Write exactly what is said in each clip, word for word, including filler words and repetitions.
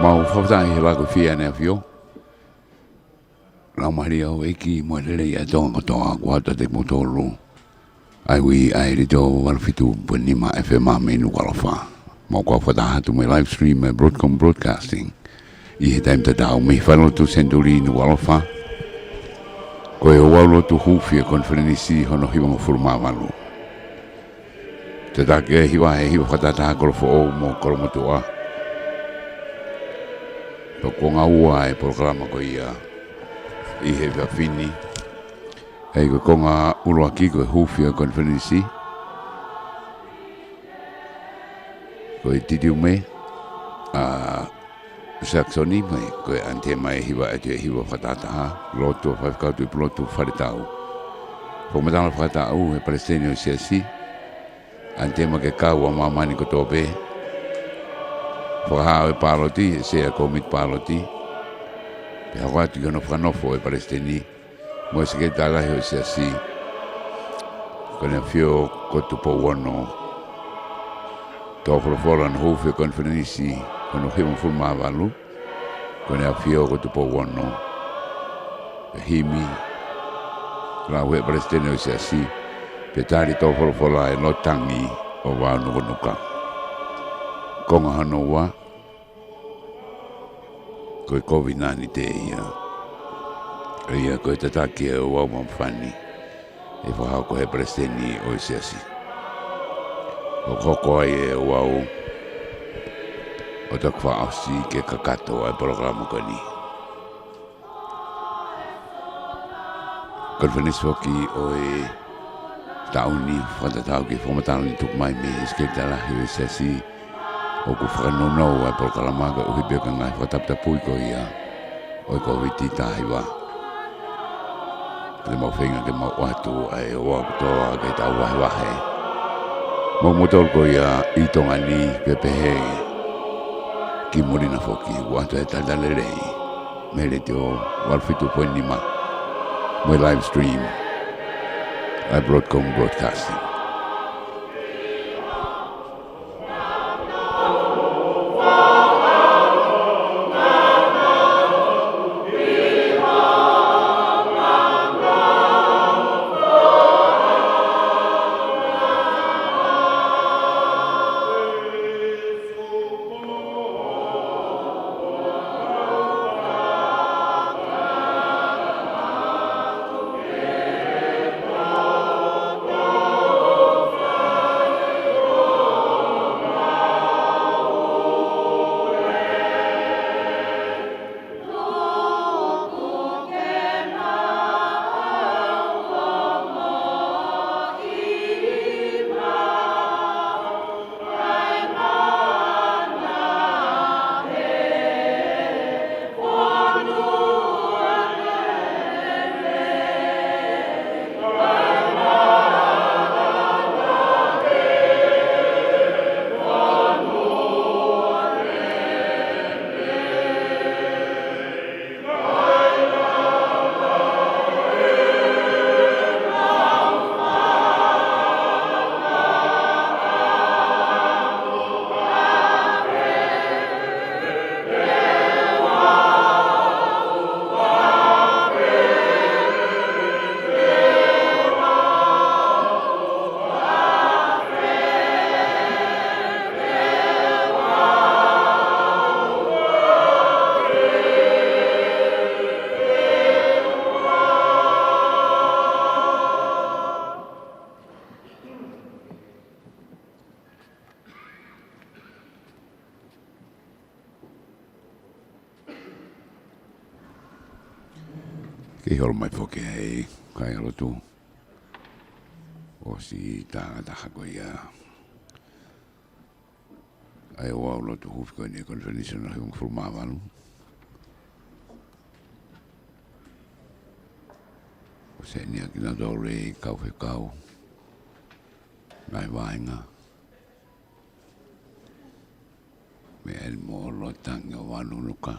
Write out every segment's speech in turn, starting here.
Mau fakafetaʻi he laka ʻo e ʻAfiona. Laumālie ʻo e ʻEiki mo e lelei ʻa Tonga kotoa, kuo ʻoatu kiate kimoutolu ʻa e ui ʻa e Letiō valu fitu poini nima F M mei Nukuʻalofa. Mo kau fakataha atu mo e live stream ʻa e Broadcom Broadcasting ʻi he taimi tatau mei he Falelotu Senituli Nukuʻalofa. Ko e ouau lotu hūfia konifelenisi hono hivangofulu mā valu. Tataki ʻe he hiva, ʻe he hiva fakatahataha kolo foʻou mo kolo motuʻa. Pea ko e konga ua ʻa e polokalama ko ia ʻi he efiafi ni. ʻA ia ko e konga ʻuluaki ko e hūfia konifelenisi. Ko e titiume ʻa Saxoni mai, ko e ʻanitema ʻe hiva ʻe he hiva fakatahataha, lotu ʻa e faifekau tuʻulotu Faletau. Fakamatala fakataʻu ʻe he palesiteni ʻo e siasi, ʻanitema ke kau ʻa māmani kotoa pē. Fakahā ʻo e pāloti ʻe he sea ʻo e kōmiti pāloti. Pea hoko atu ki hono fakanofo ʻe he palesiteni mo e sekelitali lahi ʻo e siasi, ko ʻEne ʻAfio ko Tupou Ono. Tō folofola hono hūfia konifelenisi hono hivangofulu mā valu, ko ʻEne ʻAfio ko Tupou Ono. Pea himi, lau ʻe he palesiteni ʻo e siasi, pea tali tō folofola ʻe Lotangi ʻo Vaunukunuka. Konga hono ua, ko e kovinānite ia. ʻA ia ko e tataki ʻa e ouau mamafani ʻe fakahoko ʻe he palesiteni ʻo e siasi. ʻOku hoko ai ʻa e ouau ʻo toki fakaʻosi ke kakato ʻa e polokalama ko eni. Konifelenisi foki ʻo e taʻu ni, fakatatau ki he fakamatala ne tuku mai mei he sekelitali lahi ʻo e siasi, ʻoku fakanounou ʻa e polokalama koeʻuhi pē ko e ngaahi fakataputapui ko ia ʻo e Kōviti taha hiva. Pea te mau feinga ke mau ʻoatu ʻa e ouau kotoa ke tau vahevahe mo kimoutolu ko ia ʻi Tonga ni, pea pehē ki muli na foki, ʻoatu ʻa e talitali lelei mei he Letiō valu fitu poini nima mo e live stream ʻa e Broadcom Broadcasting. Kei holo mai foki ʻa e kāingalotu. ʻOsi tā taha ko ia ʻa e ouau lotu hūfia ko eni ʻa e konifelenisi hono hivangofulu mā valu. ʻOsi eni ʻa kinautolu ʻa e kau fekau, ngaahi vāhenga, meʻa eni mo Lotangi ʻo Vaunukunuka.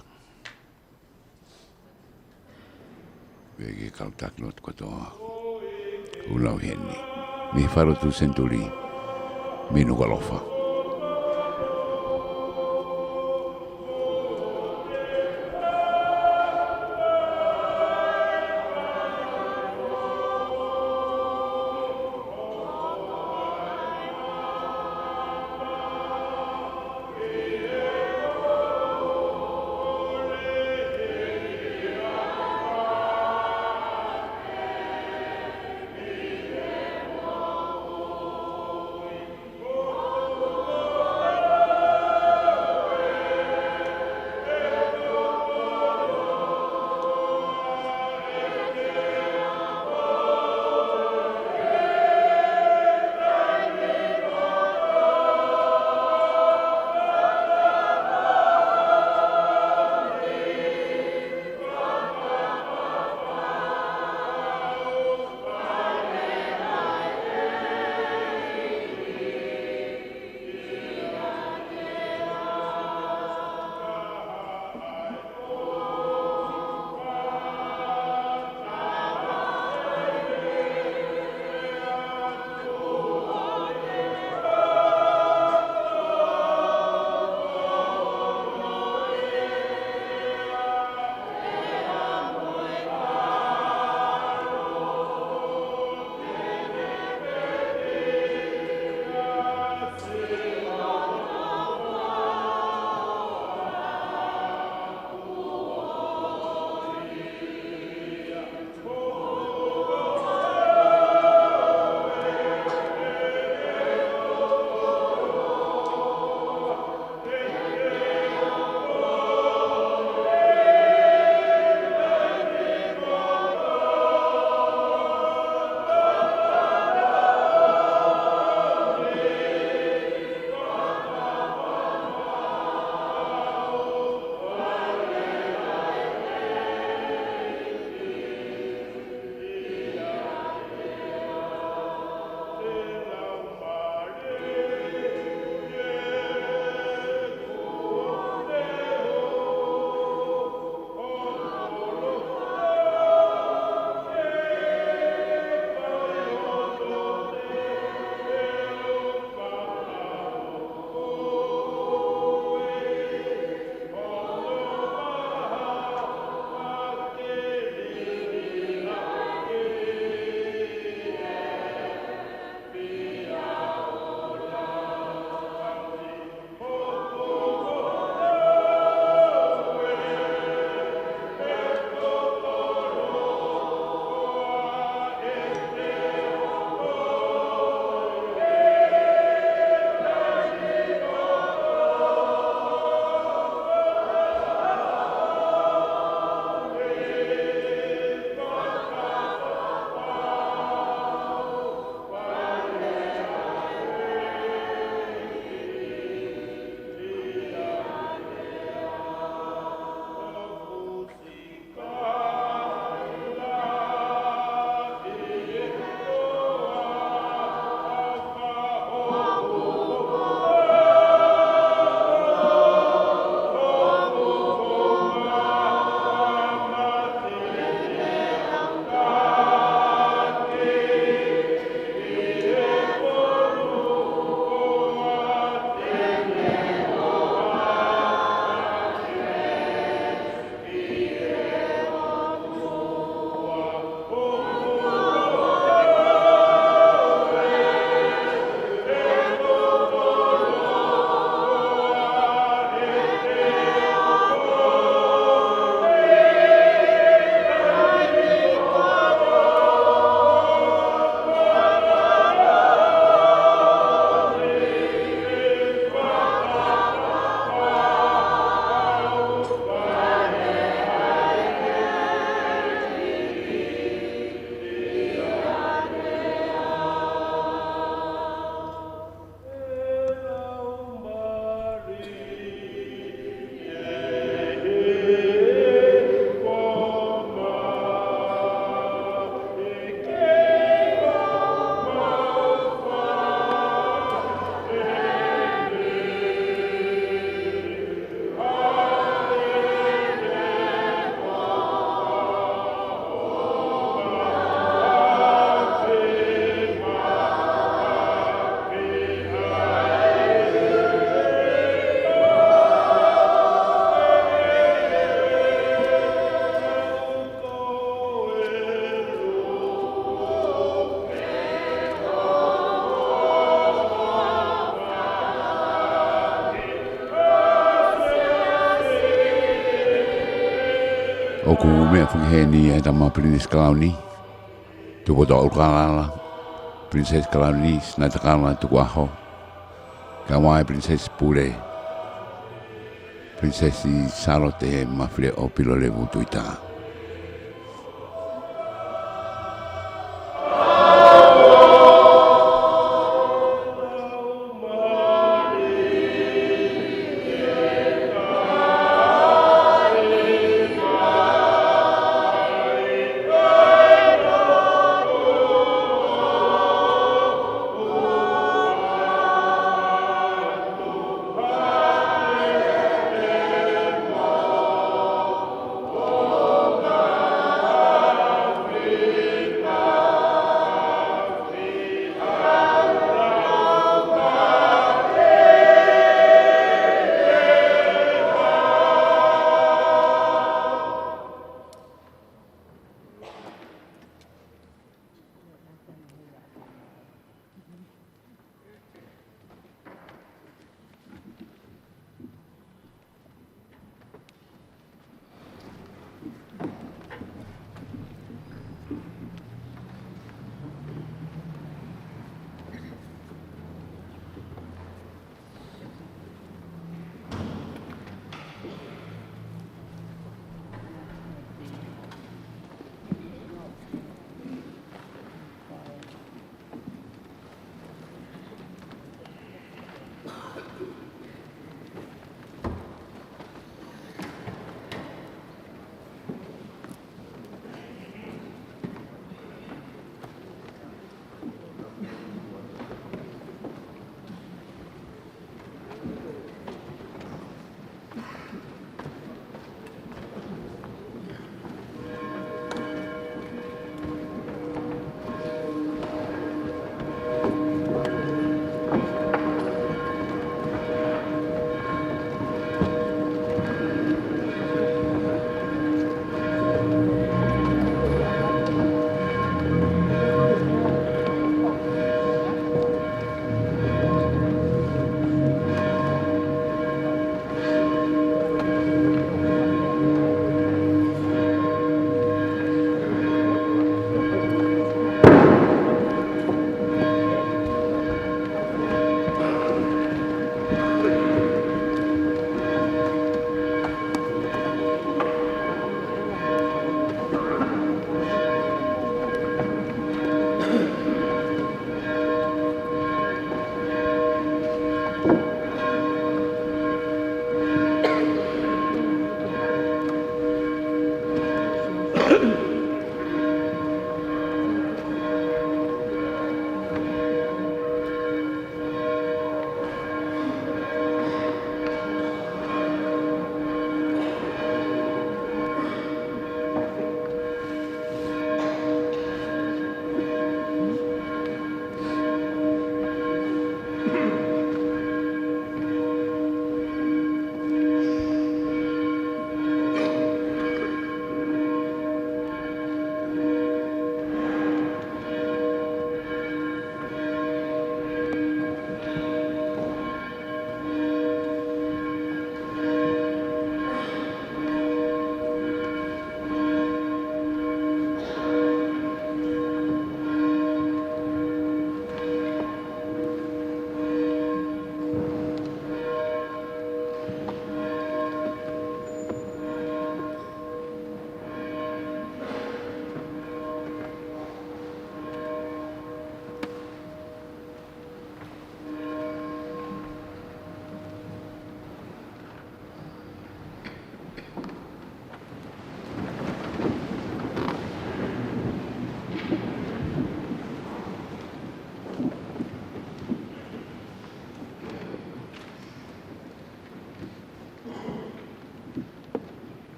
Pea ki he kau taki lotu kotoa. ʻOku lau heni mei he Falelotu Senituli mei Nukuʻalofa. ʻOku meʻa fakahēni ʻa e tama Pilinisesi Kalauni, Tupoutoʻa ʻUlukalala, Pilinisesi Kalauni Sinaita Kala Tukuʻaho, kae ʻumaʻā e Pilinisesi Pule, Pilinisesi Sālote Mafileʻo Pilolevu Tuita.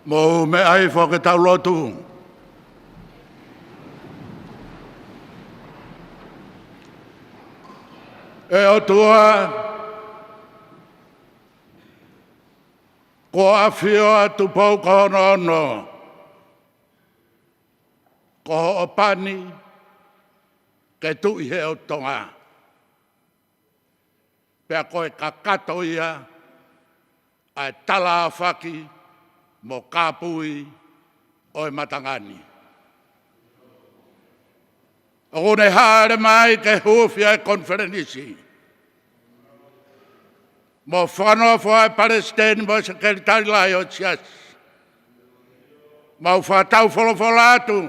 Mou meʻa hifo ke tau lotu. ʻE ʻOtua, kuo ʻafio ʻa Tupou ko hono ono, ko hoʻo pani ke tuʻi he ʻOtu Tonga. Pea ko e kakato ia ʻa e talaʻofaki mo kāpui ʻo e matanga ni. ʻOku ne hāʻele mai ke hūfia e konifelenisi mo fakanofo ʻa e palesiteni mo e sekelitali lahi ʻo e siasi. Mau fakataufolofola atu,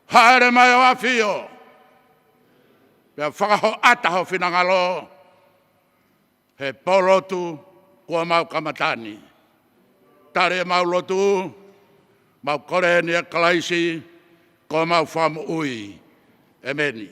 hāʻele mai ʻo ʻafio, pea fakahoʻata ho finangalo he pō lotu kuo mau kamata ni. Tali ʻemau lotu, mau kole ni ʻia Kalaisi ko homau Fakamoʻui. ʻĒmeni.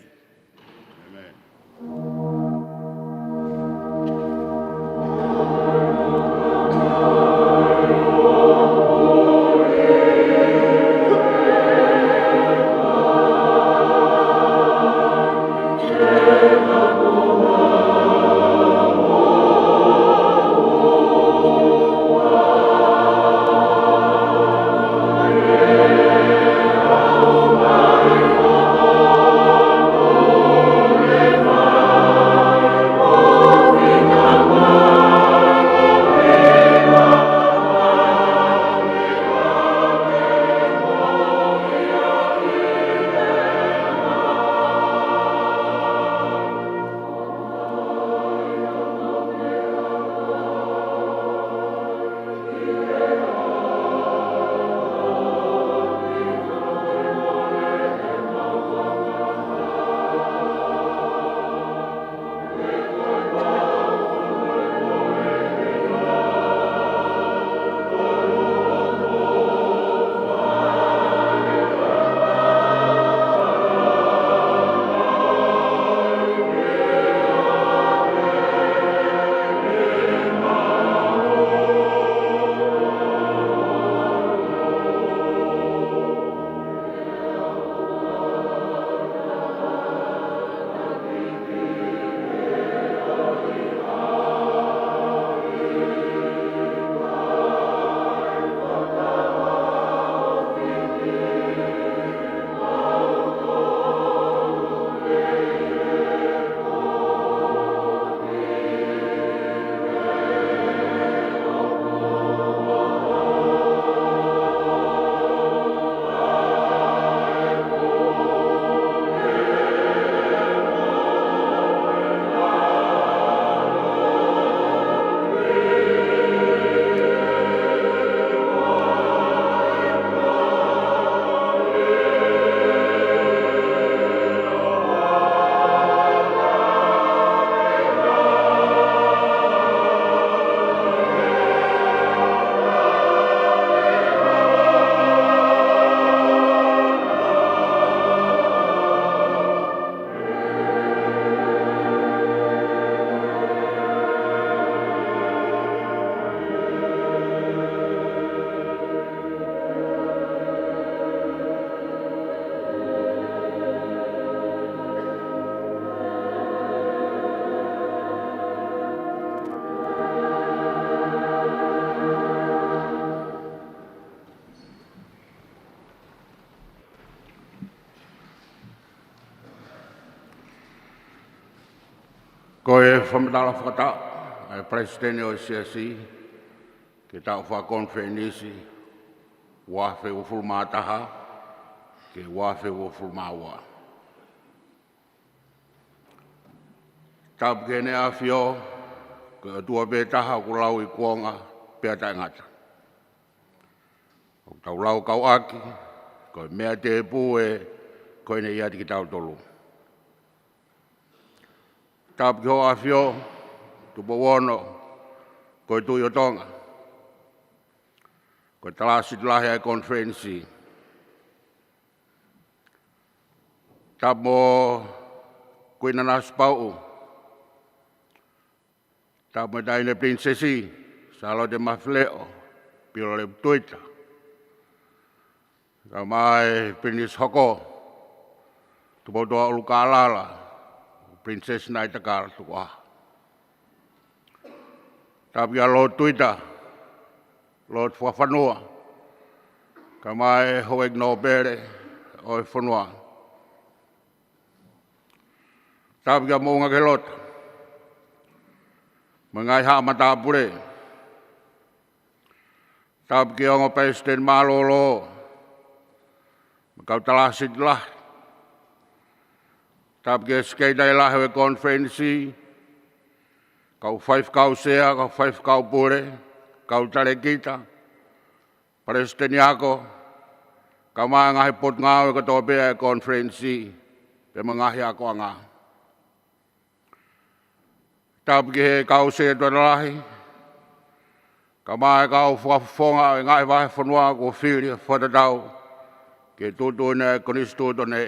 Ko e fakamatala fakataha ʻa e Palesiteni ʻo e Siasi ki he taʻu fakakonifelenisi ua afe uofulu mā taha ki he ua afe uofulu mā ua. Tapu ki Heʻene ʻAfio, ko e ʻOtua pē taha ʻoku lau ʻi kuonga pea taʻengata. ʻOku tau lau kau ʻaki, ko e meʻa tēpū ē, ko ʻene ʻiate kitautolu. Tapu ki Hoʻo ʻAfio, Tupou ono, ko e Tuʻi ʻo Tonga. Ko e Talāsiti Lahi ʻa e Konifelenisi. Tapu mo Kuini Nanasipauʻu. Tapu mo e Taʻahine Pilinisesi Sālote Mafileʻo. Pilo Lepu Tuita, kae ʻumaʻā e Pilinisi Hoko, Tupoutoʻa ʻUlukālala, Pilinisesi Naitakala Tukuʻaho. Tapu kia Lord Tuita, Lord Fakafanua, kae ʻumaʻā e Houʻeiki Nōpele ʻo e fonua. Tapu kia Moʻunga Kehelota, mo e ngaahi haʻa matāpule. Tapu ki he ongo palesiteni mālōlō, mo e kau tala siti lahi. Tapu ki he sekelitali lahi ʻo e konifelenisi, kau faifekau sea, kau faifekau pule, kau talēkita, palesiteni ako, kae ʻumaʻā e ngaahi potungāue kotoa pē ʻa e konifelenisi, pea mo e ngaahi akoʻanga. Tapu ki he kau setuata lahi, kae ʻumaʻā e kau fakafofonga ʻo e ngaahi vahefonua kuo fili ʻo fakatatau ki he tuʻutuʻuni ʻa e konisitūtone.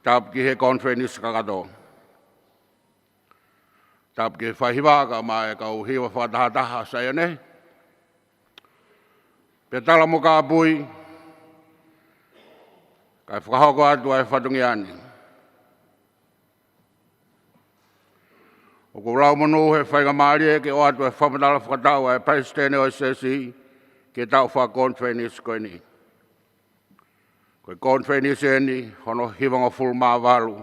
Tapu ki he konifelenisi kakato. Tapu ki he faihiva kae ʻumaʻā e kau hiva fakatahataha ʻa Saione. Pea tala mo kāpui, kae fakahoko atu ʻa e fatongia ni. ʻOku ou lau monū he faingamālie ke ʻoatu e fakamatala fakataʻu ʻa e palesiteni ʻo e Siasi ki he taʻu fakakonifelenisi ko eni. Ko e konifelenisi eni hono hivangofulu mā valu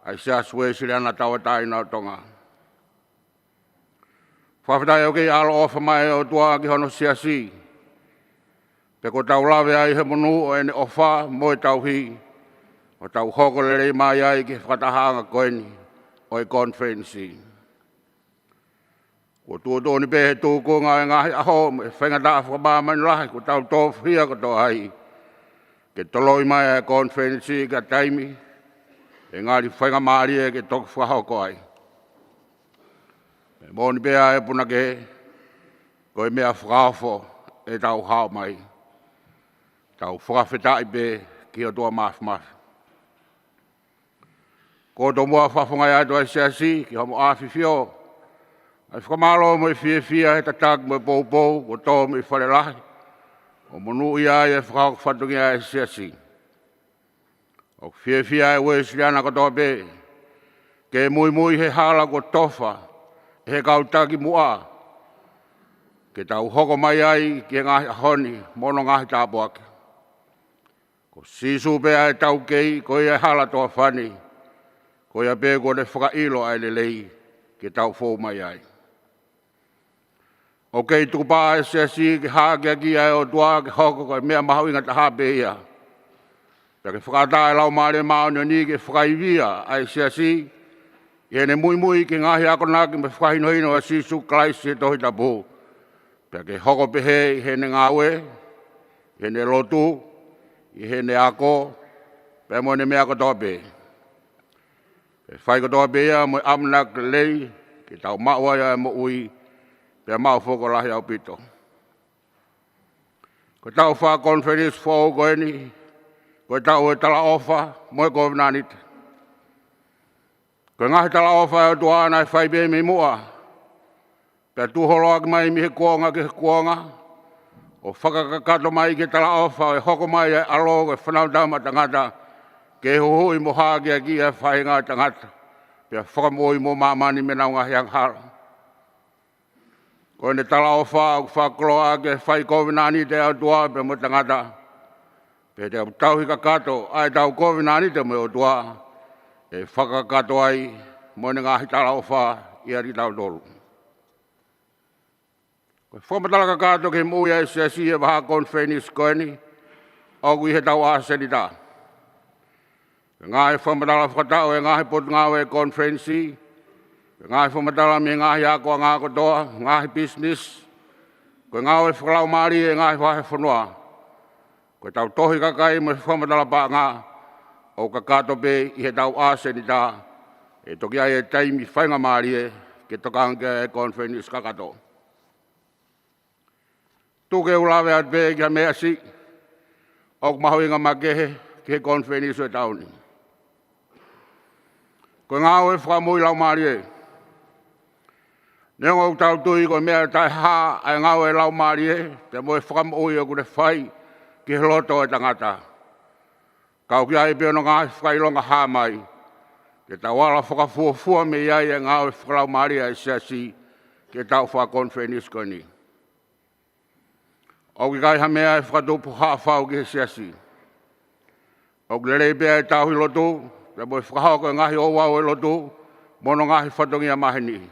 ʻa e Siasi Uēsiliana Tauʻatāina ʻo Tonga. Fakafetaʻi ʻoku kei ʻaloʻofa mai e ʻOtua ki hono Siasi. Pea kuo tau lave ai he monū ʻo ʻene ʻofa mo e tauhi, ʻo tau hoko lelei mai ai ki he fakatahaʻanga ko eni ʻo e konifelenisi. Kuo tuʻutuʻuni pē he tūkunga ʻo e ngaahi ʻaho mo e faingataʻa fakamāmani lahi kuo tau tofia kotoa ai, ke toloi mai ʻa e konifelenisi ki ha taimi ʻe ngali faingamālie ke toki fakahoko ai. Pea moʻoni pē ʻa e punake, ko e meʻa fakaofo ʻetau hao mai. Tau fakafetaʻi pē ki he ʻOtua Māfimafi. Ko e tomuʻa fakafofongaʻi atu ʻa e Siasi ki hoʻomo ʻAfifio, ʻa e fakamālō mo e fiefia he tataki mo e poupou kuo tō mei fale lahi, ʻo monūʻia ai e fakahoko fatongia ʻa e Siasi. ʻOku fiefia e Uēsiliana kotoa pē ke muimui he hala kuo tofa ʻe he kau taki muʻa, ke tau hoko mai ai ki he ngaahi ʻaho ni mo hono ngaahi tāpuaki. Ko Sīsū pē ʻa e taukei, ko ia e hala toafa ni, ko ia pē kuo ne fakaʻilo ʻa e lelei ke tau fou mai ai. ʻOku kei tukupā ʻa e Siasi ke hakeakiʻi ʻa e ʻOtua ke hoko ko e meʻa mahuʻinga taha pē ia. Pea ke fakaʻatā e Laumālie Māʻoniʻoni ke fakaivia ʻa e Siasi, ʻi heʻene muimui ki he ngaahi akonaki mo e fakahinohino ʻa Sīsū Kalaisi he Tohi Tapu. Pea ke hoko pehē ʻi heʻene ngāue, ʻi heʻene lotu, ʻi heʻene ako, pea mo ʻene meʻa kotoa pē. Pea fai kotoa pē ia mo e ʻamanaki lelei, ke tau maʻu ai ʻa e moʻui, pea maʻu foki ʻo lahi ʻaupito. Ko e taʻu fakakonifelenisi foʻou ko eni, ko e taʻu ʻo e talaʻofa mo e kovinānite. Ko e ngaahi talaʻofa ʻa e ʻOtua naʻe fai pē mei muʻa, pea tuʻu holoaki mai mei he kuonga ki he kuonga, ʻo fakakakato mai ki he talaʻofa ʻo e hoko mai ʻa e ʻAlo ko e Fānautama ʻa Tangata, ke huhuʻi mo hakeakiʻi ʻa e faʻahinga ʻo e tangata, pea fakamoʻui mo māmani mei heʻenau ngaahi angahala. Ko ʻene talaʻofa ʻoku fakakoloa ʻaki e fai kovinānite ʻa e ʻOtua pea mo e tangata. Pea te tau tauhi kakato ʻa ʻetau kovinānite mo e ʻOtua, ʻe fakakakato ai mo ʻene ngaahi talaʻofa ʻiate kitautolu. Ko e fakamatala kakato ki he moʻui ʻa e Siasi he vahaʻa konifelenisi ko eni, ʻoku ʻi heʻetau ʻasenita. Ko e ngaahi fakamatala fakataʻu ʻa e ngaahi potungāue ʻa e konifelenisi, ko e ngaahi fakamatala mei he ngaahi akoʻanga kotoa, ngaahi pisinisi, ko e ngāue fakalaumālie ʻa e ngaahi vahefonua. Ko ʻetau tohi kakai mo e fakamatala paʻanga, ʻoku kakato pē ʻi heʻetau ʻasenita, ʻe toki ʻi ai e taimi faingamālie ke tokanga ki ai e konifelenisi kakato. Tuku ke u lave atu pē ki ha meʻa siʻi ʻoku mahuʻinga makehe ki he konifelenisi ʻo e taʻu ni. Ko e ngāue fakamoʻui laumālie. Neongo ʻoku tau tui ko e meʻa taʻehā ʻa e ngāue ʻa e Laumālie pea mo e fakamoʻui ʻoku ne fai ki he loto ʻo e tangata, ka ʻoku ʻi ai pē hono ngaahi fakaʻilonga hā mai ke tau ala fakafuofua mei ai e ngāue fakalaumālie ʻa e Siasi ki heʻetau fakakonifelenisi ko eni. ʻOku ʻikai ha meʻa ʻe fakatupu haʻafau ki he Siasi. ʻOku lelei pē ʻa e tauhi lotu pea mo e fakahoko e ngaahi ouau ʻo e lotu mo hono ngaahi fatongia maheni.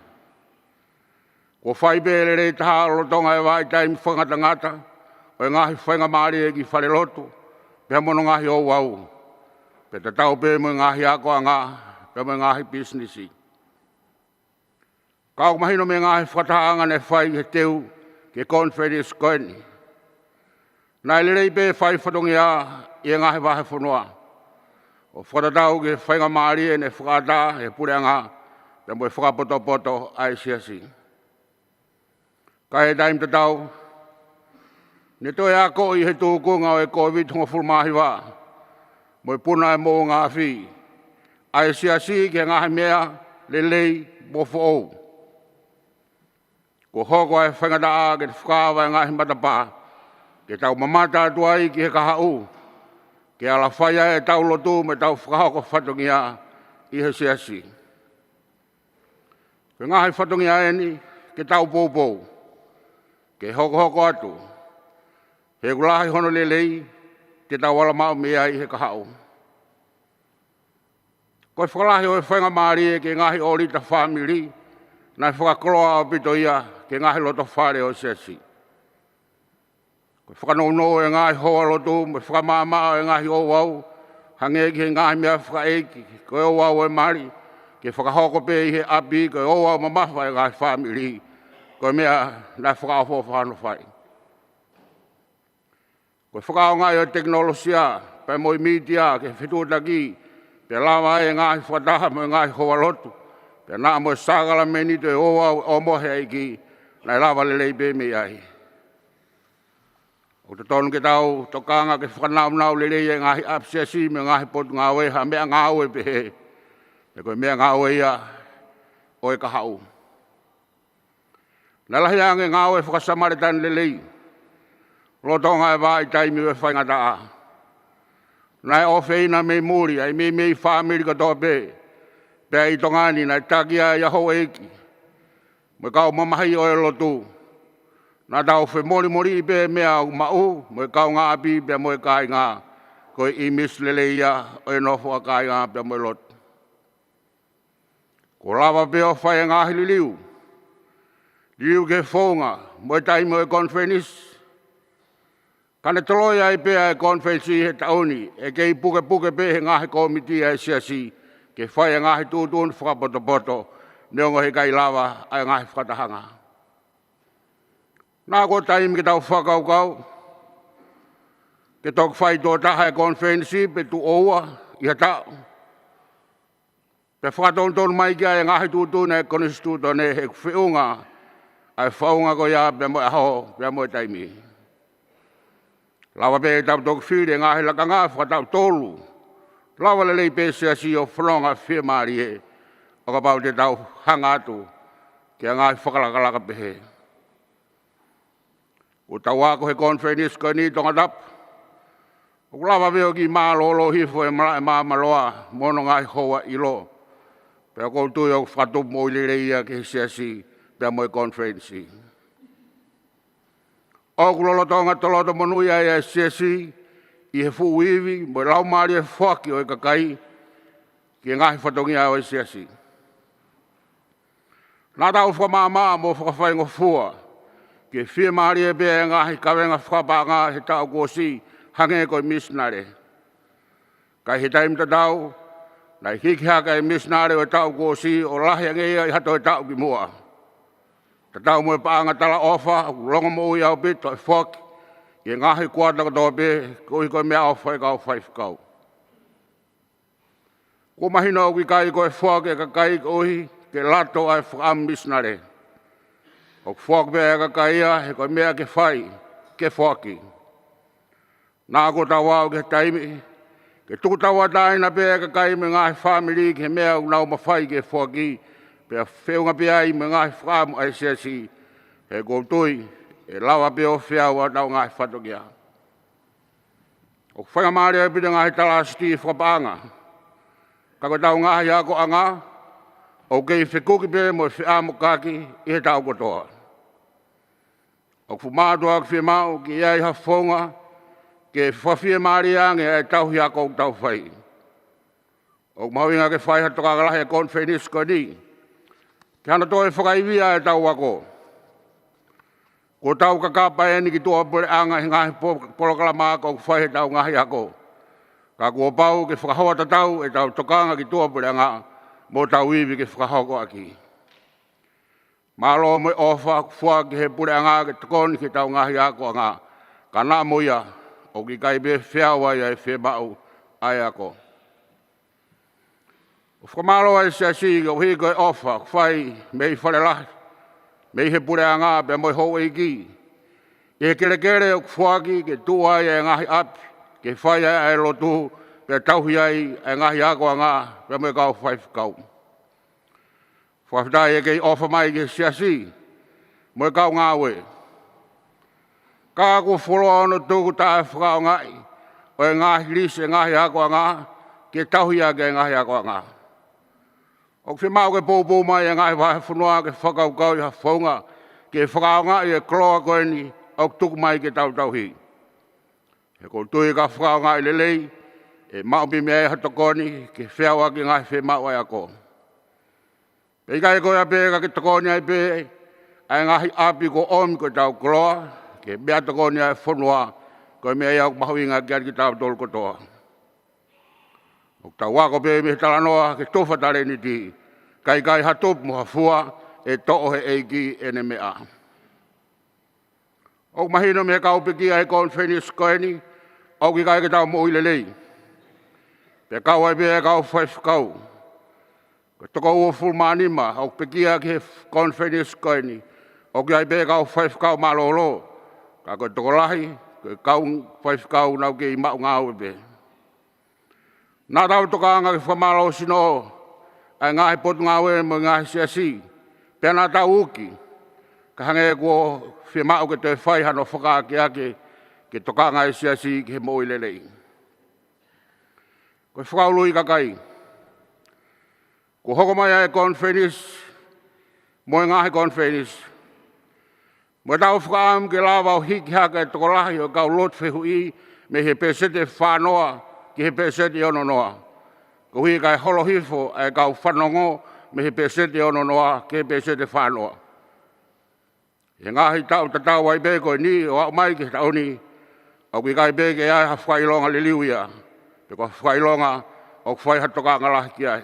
Kuo fai pē e lelei taha lolotonga e vahaʻa taimi fakangatangata ʻo e ngaahi faingamālie ki falelotu pea mo hono ngaahi ouau, pea tatau pē mo e ngaahi akoʻanga pea mo e ngaahi pisinisi. Ka ʻoku mahino mei he ngaahi fakatahaʻanga naʻe fai he teu ki he konifelenisi ko eni, naʻe lelei pē fai fatongia ʻi he ngaahi vahefonua ʻo fakatatau ki he faingamālie naʻe fakaʻatā ʻe he puleʻanga pea mo e fakapotopoto ʻa e Siasi. Ka ʻi he taimi tatau, ne toe akoʻi ʻe he tūkunga ʻo e Kōviti hongofulu mā hiva mo e puna ʻa e moʻunga afi ʻa e Siasi ki he ngaahi meʻa lelei mo foʻou. Kuo hoko ʻa e faingataʻa ke fakaava e ngaahi matapā ke tau mamata atu ai ki he kahaʻu, ke ala fai ai ʻetau lotu mo ʻetau fakahoko fatongia ʻi he Siasi. Ko e ngaahi fatongia eni ke tau poupou, ke hokohoko atu, he ʻoku lahi hono lelei te tau ala maʻu mei ai he kahaʻu. Ko e fakalahi ʻo e faingamālie ki he ngaahi ʻōlita fāmili naʻe fakakoloa ʻaupito ia ki he ngaahi loto fale ʻo e Siasi. Ko e fakanounou ʻo e ngaahi houalotu mo e fakamaʻamaʻa ʻo e ngaahi ouau, hangē ki he ngaahi meʻa fakaʻeiki, ko e ouau ʻo e mali, ke fakahoko pē ʻi he ʻapi, ko e ouau mamafa ʻo e ngaahi fāmili, ko e meʻa naʻe fakaʻofoʻofa hono fai. Ko e fakaʻaongaʻi ʻo e tekinolosia pea mo e mītia ke fetuʻutaki pea lava ai e ngaahi fakataha mo e ngaahi houalotu, pea naʻa mo e sākalamēniti ʻo e ouau ʻomo ʻe he ʻEiki, naʻe lava lelei pē mei ai. ʻOku totonu ke tau tokanga ke fakanaunau lelei e ngaahi ʻapi siasi mo e ngaahi potungāue ha meʻangāue pehē, he ko e meʻangāue ia ʻo e kahaʻu. Naʻe lahi ange e ngāue faka-Samēlia lelei lolotonga e vahaʻa taimi ʻo e faingataʻa. Naʻe ʻofeina mei muli ʻa e meimei fāmili kotoa pē, pea ʻi Tonga ni naʻe taki ai ʻa e houʻeiki mo e kau mamahi ʻo e lotu. Naʻa tau femolimoliʻi pē meʻa ʻoku maʻu mo e kaungāʻapi pea mo e kāinga, ko e ʻīmisi lelei ia ʻo e nofo ʻa e kāinga pea mo e lotu. Kuo lava pē ʻo fai e ngaahi liliu, liliu ki he founga mo e taimi ʻo e konifelenisi. Ka ne toloi ai pē ʻa e konifelenisi he taʻu ni, ʻe kei pukepuke pē he ngaahi kōmiti ʻa e siasi ke fai e ngaahi tuʻutuʻuni fakapotopoto, neongo he ʻikai lava ʻa e ngaahi fakatahaʻanga. Naʻa ko e taimi ke tau fakakaukau ke toki fai tuʻo taha e konifelenisi pe tuʻo ua ʻi ha taʻu, pea fakatonutonu mai ki ai e ngaahi tuʻutuʻuni ʻa e konisitūtone, he ʻoku feʻunga ʻa e founga ko ia pea mo e ʻaho pea mo e taimi. Lava pē ke tau toki fili e ngaahi lakanga fakataʻu tolu. Lava lelei pē siasi ʻo fononga fiemālie ʻo kapau te tau hanga atu ki he ngaahi fakalakalaka pehē. ʻOku tau ako he konifelenisi ko eni ʻi Tongatapu, ʻoku lava pē ʻo kiʻi mālōlō hifo e malaʻe māmāloa mo hono ngaahi houa ʻilo, pea ʻoku ou tui ʻoku fakatupu moʻui lelei ia ki he siasi pea mo e konifelenisi. ʻOku lolotonga toloto monūʻia ʻa e siasi ʻi he fuʻu ivi mo e laumālie foaki ʻo e kakai ki he ngaahi fatongia ʻo e siasi. Naʻa tau fakamaʻamaʻa mo fakafaingofua ke fiemālie pē e ngaahi kavenga fakapaʻanga he taʻu kuo ʻosi, hangē ko e misinale. Ka ʻi he taimi tatau, naʻe hiki hake e misinale ʻo e taʻu kuo ʻosi ʻo lahi ange ia ʻi ha toe taʻu ki muʻa. Tatau mo e paʻanga talaʻofa, ʻoku longomoʻui ʻaupito e foaki ʻi he ngaahi kuata kotoa pē, koeʻuhi ko e meʻaʻofa ʻa e kau faifekau. Kuo mahino ʻoku ʻikai ko e foaki e kakai koeʻuhi ke lato ʻa e fakaʻamu misinale. ʻOku foaki pē ʻa e kakai ia he ko e meʻa ke fai, ke foaki. Naʻa ko e tau aʻu ki he taimi ke tuku tauʻatāina pē ʻa e kakai mo e ngaahi fāmili ki he meʻa ʻoku nau mafai ke foaki, Pea feʻunga pē ai mo e ngaahi fakaʻamu ʻa e siasi, he ʻoku ou tui ʻe lava pē ʻo feau ʻa hotau ngaahi fatongia. ʻOku faingamālie pē ʻa e ngaahi talāsiti fakapaʻanga, ka ko ʻetau ngaahi akoʻanga ʻoku kei fekuki pē mo e feʻamokaki ʻi he taʻu kotoa. ʻOku fuʻu mātuʻaki fiemaʻu ke ʻi ai ha founga ke fakafiemālie ange ʻa e tauhi ako ʻoku tau fai. ʻOku mahuʻinga ke fai ha tokanga lahi ʻa e konifelenisi ko eni ke hanga ʻo toe fakaivia ʻetau ako. Kuo tau kakapa eni ki tuʻapuleʻanga he ngaahi po-, polokalama ako ʻoku fai heʻetau ngaahi ako. Ka kuo pau ke fakahoa tatau ʻetau tokanga ki tuʻapuleʻanga mo hotau ivi ke fakahoko ʻaki. Mālō mo e ʻofa ʻoku foaki ʻe he puleʻanga ke tokoni ki heʻetau ngaahi akoʻanga, ka naʻa mo ia ʻoku ʻikai pē feau ai ʻa e fiemaʻu ʻa e ako. ʻOku fakamālō ʻa e siasi koeʻuhi ko e ʻofa ʻoku fai mei Fale Lahi, mei he puleʻanga pea mo e houʻeiki, ʻi he kelekele ʻoku foaki ke tuʻu ai ʻa e ngaahi ʻapi ke fai ai ʻa e lotu pea tauhi ai ʻa e ngaahi akoʻanga pea mo e kau faifekau. Fakafetaʻi ʻa e kei ʻofa mai ki he siasi mo e kau ngāue. Ka kuo fuoloa hono tuku taʻefakaʻaongaʻi ʻo e ngaahi lisi ʻa e ngaahi akoʻanga ke tauhi ʻaki ʻa e ngaahi akoʻanga. ʻOku fiemaʻu ke poupou mai ʻa e ngaahi vahefonua ke fakakaukauʻi ha founga ke fakaʻaongaʻi ʻa e koloa ko eni ʻoku tuku mai ke tau tauhi. He ʻoku ou tui ka fakaʻaongaʻi lelei, ʻe maʻu pē mei ai ha tokoni ke feau ʻaki e ngaahi fiemaʻu ʻa e ako. Pea ʻikai ko ia pē ka ke tokoni ai pē ʻa e ngaahi ʻapi kuo ʻomi ko ʻetau koloa ki he meʻatokoni ʻa e fonua, ko e meʻa ia ʻoku mahuʻinga kiate kitautolu kotoa. ʻOku tau ako pē mei he talanoa ke tufa talēniti, ka ʻikai ha tupu mo ha fua, ʻe toʻo ʻe he ʻEiki ʻene meʻa. ʻOku mahino mei he kau pekia he konifelenisi ko eni ʻoku ʻikai ke tau moʻui lelei. Pea kau ai pē ʻa e kau faifekau. Ko e toko uofulu mā nima ʻoku pekia ki he konifelenisi ko eni, ʻoku ʻi ai pē ʻa e kau faifekau mālōlō, ka ko e tokolahi ko e kau faifekau naʻa nau kei maʻu ngāue pē. Naʻa tau tokanga ke fakamālohisino ʻa e ngaahi potungāue mo e ngaahi siasi, pea naʻa tau uki, ka hangē kuo fiemaʻu ke toe fai hano fakaakeake ke tokanga ʻa e siasi ki he moʻui lelei. Ko e fakaului kakai, kuo hoko mai ʻa e konifelenisi mo e ngaahi konifelenisi, mo ʻetau fakaʻamu ke lava ʻo hiki hake ʻa e tokolahi ʻo e kau lotu fehuʻi mei he pēseti ʻe fā noa ki he pēseti ʻe ono noa, koeʻuhi kae holo hifo ʻa e kau fanongo mei he pēseti ʻe ono noa ki he pēseti ʻe fā noa. He ngaahi taʻu tatau ai pē ko eni ʻo aʻu mai ki he taʻu ni, ʻoku ʻikai pē ke ʻi ai ha fakaʻilonga liliu ia, pe ko ha fakaʻilonga ʻoku fai ha tokanga lahi ki ai.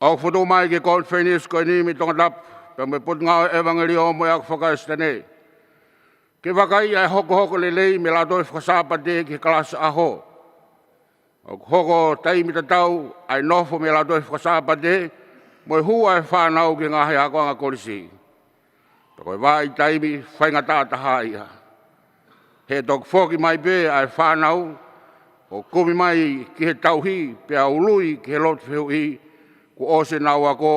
ʻOku fokotuʻu mai ki he konifelenisi ko eni mei Tongatapu, pea mo e Potungāue ʻEvangeliō mo e Ako Faka-Kalisitiane, ke vakaiʻi ʻa e hokohoko lelei mei he Lautohi Faka-Sāpate ki he kalasi ʻaho. ʻOku hoko taimi tatau ʻa e nofo mei he Lautohi Faka-Sāpate mo e hū ʻa e fānau ki he ngaahi akoʻanga kolisi. Pea ko e vahaʻa taimi faingataʻa taha ia. He toki foki mai pē ʻa e fānau ʻo kumi mai ki he tauhi pea ului ki he lotu fehuʻi, kuo ʻosi ʻenau ako,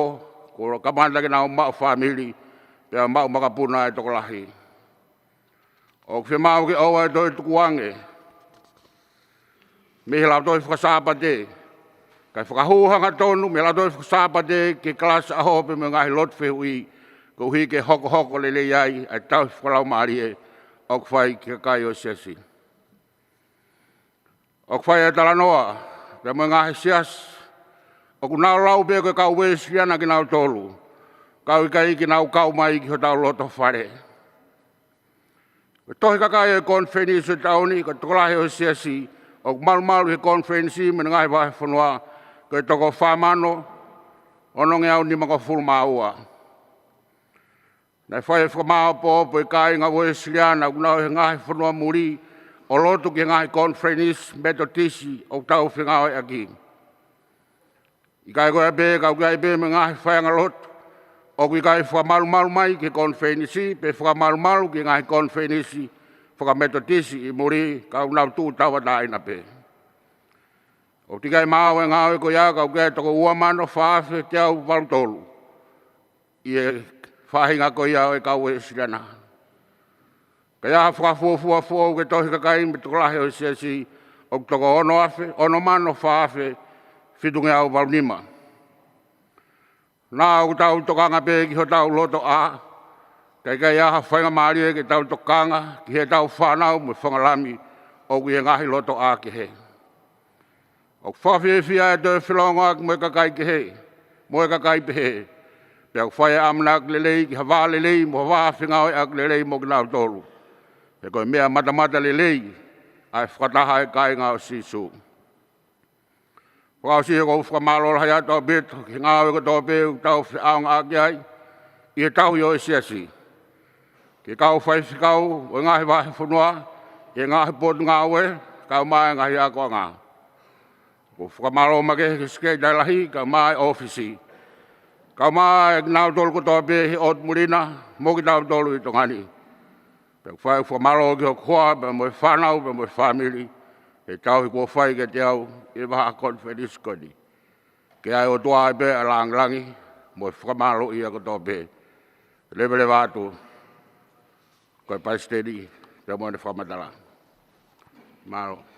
kuo kamata ke nau maʻu fāmili, pea maʻu makapuna ʻa e tokolahi. ʻOku fiemaʻu ke ʻoua ʻe toe tukuange mei he Lautohi Faka-Sāpate, kae fakahū hangatonu mei he Lautohi Faka-Sāpate ki he kalasi ʻaho pea mo e ngaahi lotu fehuʻi, koeʻuhi ke hokohoko lelei ai ʻa e tauhi fakalaumālie ʻoku fai ki he kakai ʻo e siasi. ʻOku fai ʻa e talanoa pea mo e ngaahi siasi, ʻoku nau lau pē ko e kau Uēsiliana kinautolu, ka ʻoku ʻikai ke nau kau mai ki hotau loto fale. Ko e tohi kakai ʻo e konifelenisi ʻo e taʻu ni, ko e tokolahi ʻo e siasi ʻoku malumalu he konifelenisi mei he ngaahi vahefonua, ko e toko fā mano onongeau nimangofulu mā ua. Naʻe fai e fakamāopoopo ʻe he kāinga Uēsiliana ʻoku nau ʻi he ngaahi fonua muli ʻo lotu ki he ngaahi konifelenisi Metotisi ʻoku tau fengāueʻaki. ʻIkai ko ia pē ka ʻoku ʻi ai pē mo e ngaahi faiʻanga lotu ʻoku ʻikai fakamalumalu mai ki he konifelenisi, pe fakamalumalu ki he ngaahi konifelenisi faka-Metotisi ʻi muli, ka ʻoku nau tuʻu tauʻatāina pē. ʻOku teʻeki ai maau e ngāue ko ia ka ʻoku ʻi ai e toko ua mano fā afe teau valu tolu ʻi he faʻahinga ko ia ʻo e kau Uēsiliana. Ka ʻi ai ha fakafuofua foʻou ki he tohi kakai mo e tokolahi ʻo e Siasi, ʻoku toko ono afe, ono mano fā afe fitungeau valu nima. Naʻa ʻoku tau tokanga pē ki hotau lotoʻā, kae ʻikai ha faingamālie ke tau tokanga ki heʻetau fānau mo e fanga lami ʻoku ʻi he ngaahi lotoʻā kehe. ʻOku fakafiefia e toe felōngoaki mo e kakai kehe, mo e kakai pehē. Pea ʻoku fai e ʻamanaki lelei ki ha vā lelei mo ha vā fengāueʻaki lelei mo kinautolu. He ko e meʻa matamata lelei ʻa e fakataha e kāinga ʻo Sīsū. Fakaʻosi, ʻoku ou fakamālō lahi atu ʻaupito ki he ngāue kotoa pē ʻoku tau feʻaongaʻaki ai ʻi he tauhi ʻo e Siasi. Ki he kau faifekau ʻo e ngaahi vahefonua, ki he ngaahi potungāue, kae ʻumaʻā e ngaahi akoʻanga. ʻOku ou fakamālō makehe ki he Sekelitali Lahi, kae ʻumaʻā e ʻōfisi. Kae ʻumaʻā kinautolu kotoa pē he ʻotu muli na, mo kitautolu ʻi Tonga ni. Pea ʻoku ou fai e fakamālō ki hoku hoa, pea mo e fānau, pea mo e fāmili, he tauhi kuo fai kiate au ʻi he vahaʻa konifelenisi ko eni. Ke ʻi ai ʻOtua pē ʻa e lāngilangi mo e fakamālōʻia kotoa pē. Leveleva atu, ko e Palesiteni, pea mo ʻene fakamatala. Mālō.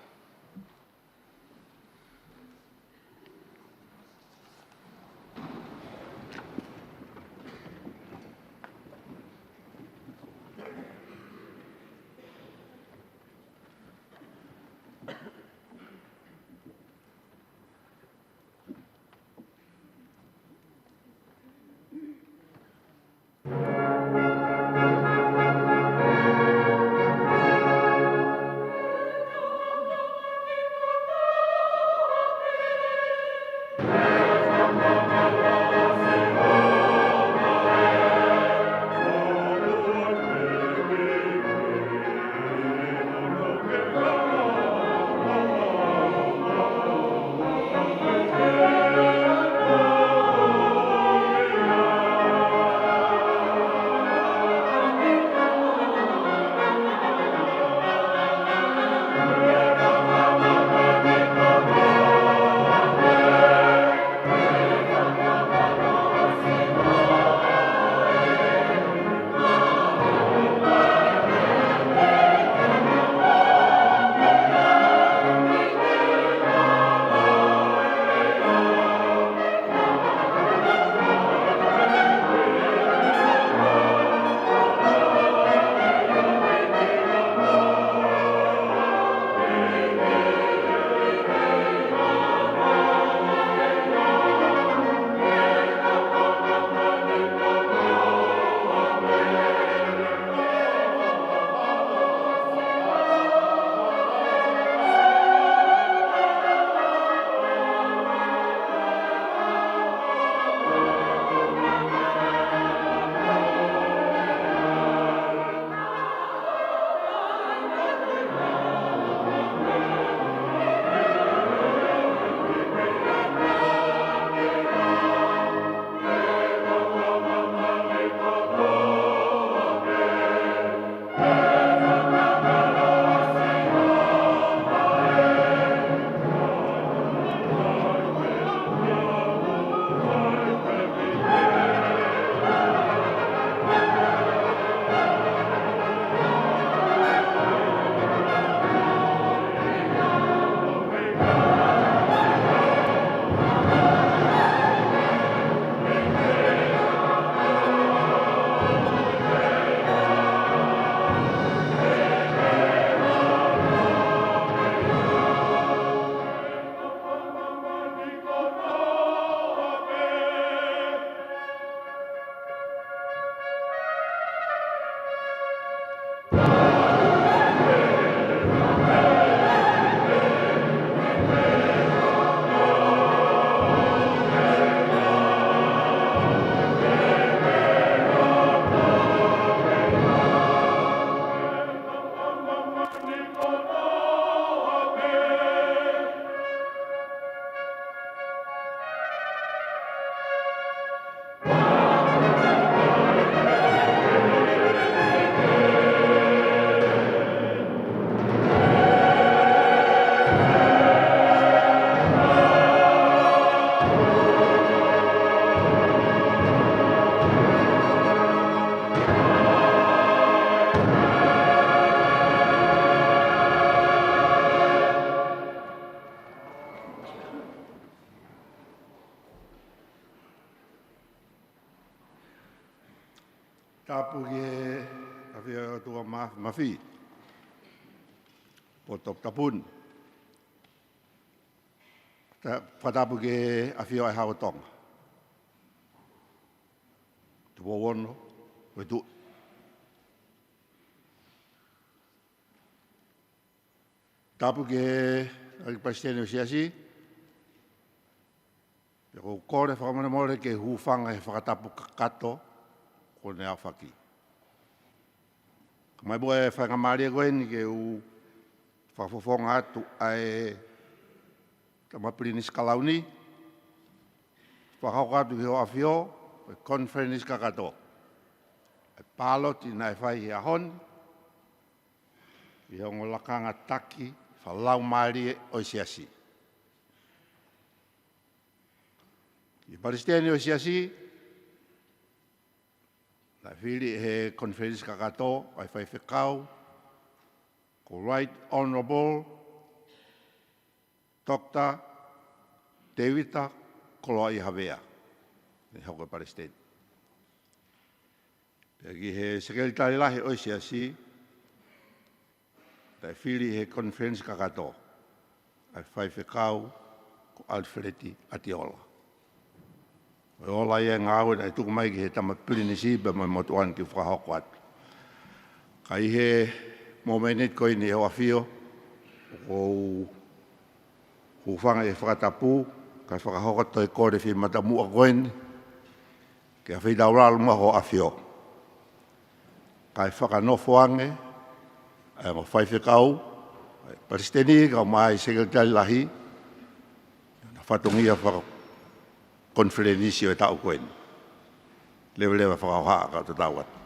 Tapu ki he ʻAfio ʻa e ʻOtua Mā-, Mafimafi. Potu Tapu ni. Ta-, fakatapu ki he ʻAfio ʻa e Hau ʻo Tonga, Tupou Ono, Fetuʻu. Tapu ki he ʻEiki Palesiteni ʻo e Siasi, pea ʻoku ou kole fakamolemole ke u hūfanga he fakatapu kakato kuo ne aofaki. Kae ʻumaʻā e faingamālie ko eni ke u fakafofonga atu ʻa e Tama Pilinisi Kalauni, fakahoko atu ki hoʻo ʻAfio e konifelenisi kakato, e pāloti naʻe fai he ʻaho ni ʻi he ongo lakanga taki fakalaumālie ʻo e Siasi. ʻI he Palesiteni ʻo e Siasi, naʻe fili he konifelenisi kakato ʻa e faifekau ko Right Honourable Doctor Tevita Koloaʻia Havea, ʻe hoko ko e Palesiteni. Pea ki he Sekelitali Lahi ʻo e Siasi, naʻe fili he konifelenisi kakato ʻa e faifekau ko ʻAlifeleti ʻAtiola. ʻOku ola ia e ngāue naʻe tuku mai ki he Tama Pilinisi pea mo e motuʻa ni ke fakahoko atu. Ka ʻi he momeniti ko eni ʻi hoʻo ʻAfio, ʻoku ou hūfanga he fakatapu, kae fakahoko atu e kole fie matamuʻa ko eni ki he ʻAfio Taulalu mo hoʻo ʻAfio, kae fakanofo ange ʻa e ongo faifekau, ʻa e Palesiteni kae ʻumaʻā e Sekelitali Lahi, ʻa e fatongia fakakonifelenisi ʻo e taʻu ko eni. Leveleva fakahohaʻa ka tatau atu.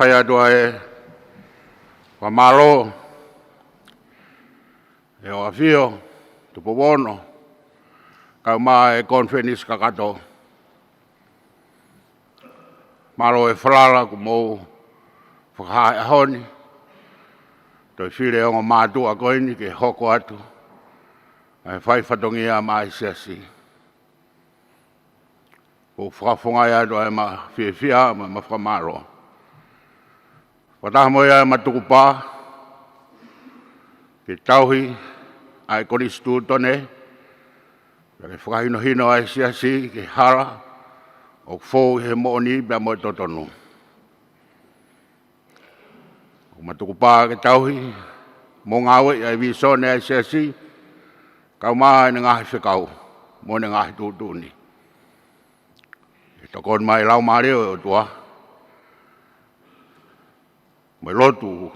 Fai atu ʻa e fakamālō ʻi hoʻo ʻAfio, Tupou Ono, kae ʻumaʻā e konifelenisi kakato. Mālō e falala kuo mou fakahā he ʻaho ni, toe fili e ongo mātuʻa ko eni ke hoko atu ʻa e fai fatongia maʻa e Siasi. ʻOku ou fakafofongaʻi atu ʻa ʻema fiefia mo ʻema fakamālō. Fakataha mo ia ʻema tukupā ke tauhi ʻa e Konisitūtone, pea ke fakahinohino ʻa e Siasi ki he hala ʻoku fou ʻi he moʻoni pea mo e totonu. ʻOku ma tukupā ke tauhi mo ngāueʻi ʻa e vīsone ʻa e Siasi, kae ʻumaʻā ʻene ngaahi fekau mo ʻene ngaahi tuʻutuʻuni, ʻi he tokoni mai ʻa e Laumālie ʻo e ʻOtua mo e lotu,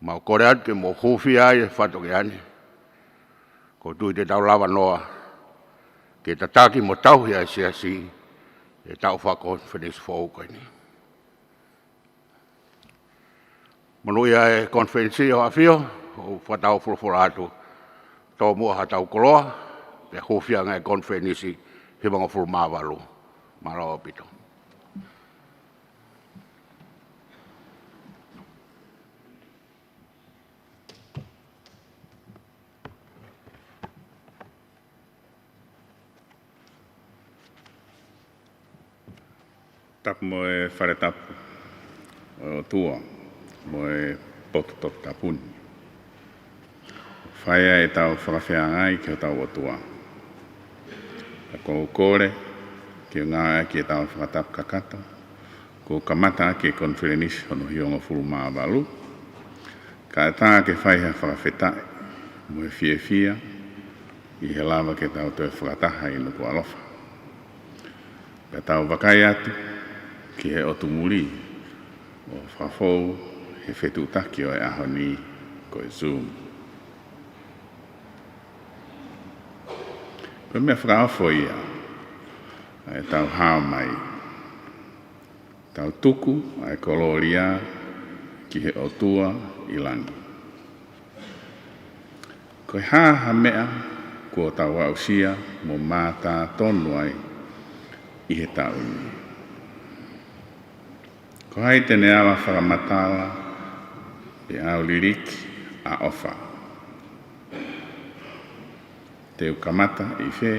mau kole atu ke mou hūfia ai e fatongia ni. ʻOku ou tui te tau lava noa ke tataki mo tauhi ʻa e Siasi ʻi he taʻu fakakonifelenisi foʻou ko eni. Monūʻia e konifelenisi ʻo ʻafio, ʻoku fakatau folofola atu, tōmuʻa haʻatau koloa, pea hūfia ange e konifelenisi hivangofulu mā valu. Mālō ʻaupito. Tapu mo e fale tapu ʻo e ʻOtua mo e potu toputapu ni. Fai ai ʻetau fakafeangai ki hotau ʻOtua. Ka ʻoku ou kole ke ngāueʻaki ʻetau fakatapu kakato, kuo kamata ʻaki e konifelenisi hono hivangofulu mā valu, kae ʻatā ke fai ha fakafetaʻi mo e fiefia ʻi he lava ke tau toe fakataha ʻi Nukuʻalofa. Ka tau vakai atu ki he ʻotu muli ʻo fakafou he fetuʻutaki ʻo e ʻaho ni ko e Zoom. Ko e meʻa fakaofo ia ʻa ʻetau hao mai, tau tuku ʻa e kolōlia ki he ʻOtua ʻi langi. Ko e hā ha meʻa kuo tau aʻusia mo mātā tonu ai ʻi he taʻu ni? Ko hai te ne ala fakamatala pe ʻauliliki ʻa ʻofa? Te u kamata ʻi fē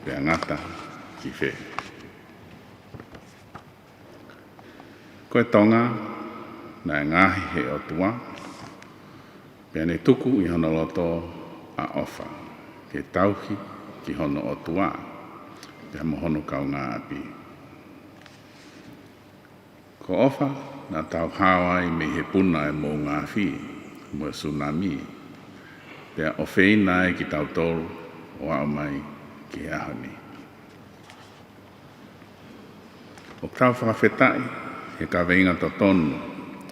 pea ngata ki fē? Ko e Tonga naʻe ngaohi ʻe he ʻOtua, pea ne tuku ʻi hono loto ʻa ʻofa ke tauhi ki hono ʻOtua pea mo hono kaungāʻapi. Ko ʻofa naʻa tau hao ai mei he puna ʻo e moʻunga afi mo e sunami, pea ʻofeina ai kitautolu ʻo aʻu mai ki he ʻaho ni. ʻOku tau fakafetaʻi he kaveinga totonu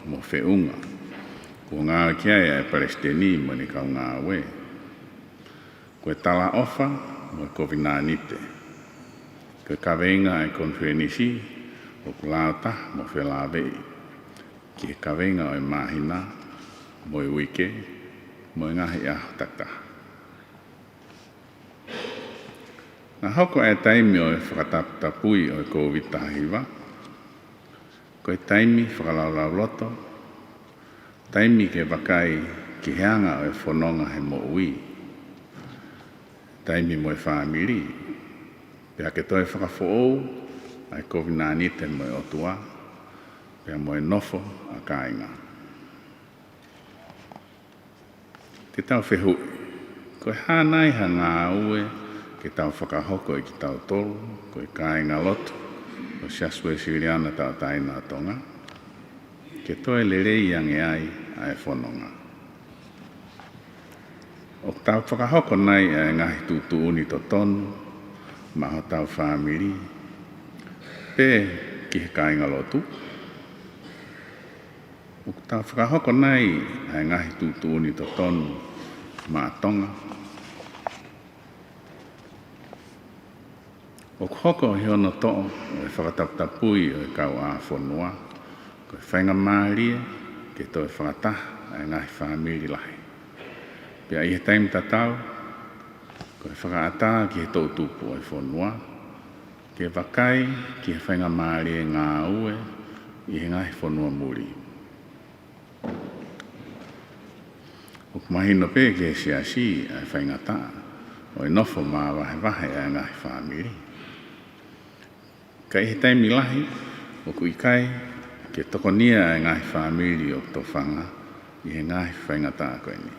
mo feʻunga kuo ngāueʻaki ai ʻa e Palesiteni mo ʻene kau ngāue. Ko e talaʻofa mo e kovinānite. Ko e kaveinga ʻa e konifelenisi ʻoku lautaha mo felāveʻi ki he kaveinga ʻo e māhina mo e uike mo e ngaahi ʻaho takitaha. Naʻe hoko ʻa e taimi ʻo e fakataputapui ʻo e Kōviti taha hiva ko e taimi fakalaulauloto, taimi ke vakai ki he anga ʻo e fononga he moʻui, taimi mo e fāmili, pea ke toe fakafoʻou ʻa e kovinānite mo e ʻOtua pea mo e nofo ʻa kāinga. Te tau fehuʻi, ko e hā nai ha ngāue ke tau fakahoko ʻe kitautolu ko e kāingalotu ʻo e Siasi Uēsiliana Tauʻatāina ʻo Tonga ke toe lelei ange ai ʻa e fononga? ʻOku tau fakahoko nai ʻa e ngaahi tuʻutuʻuni totonu maʻa hotau fāmili pe ki he kāingalotu? ʻOku tau fakahoko nai ʻa e ngaahi tuʻutuʻuni totonu maʻa Tonga? ʻOku hoko ʻi hono toʻo ʻo e fakataputapui ʻo e kauʻāfonua ko e faingamālie ke toe fakataha ʻa e ngaahi fāmili lahi, pea ʻi he taimi tatau ko e fakaʻatā ki he toʻutupu ʻo e fonua ke vakai ki he faingamālie ngāue ʻi he ngaahi fonua muli. ʻOku mahino pē ki he Siasi ʻa e faingataʻa ʻo e nofo māvahevahe ʻa e ngaahi fāmili. Ka ʻi he taimi lahi ʻoku ʻikai ke tokonia ʻa e ngaahi fāmili ʻoku tofanga ʻi he ngaahi faingataʻa ko eni.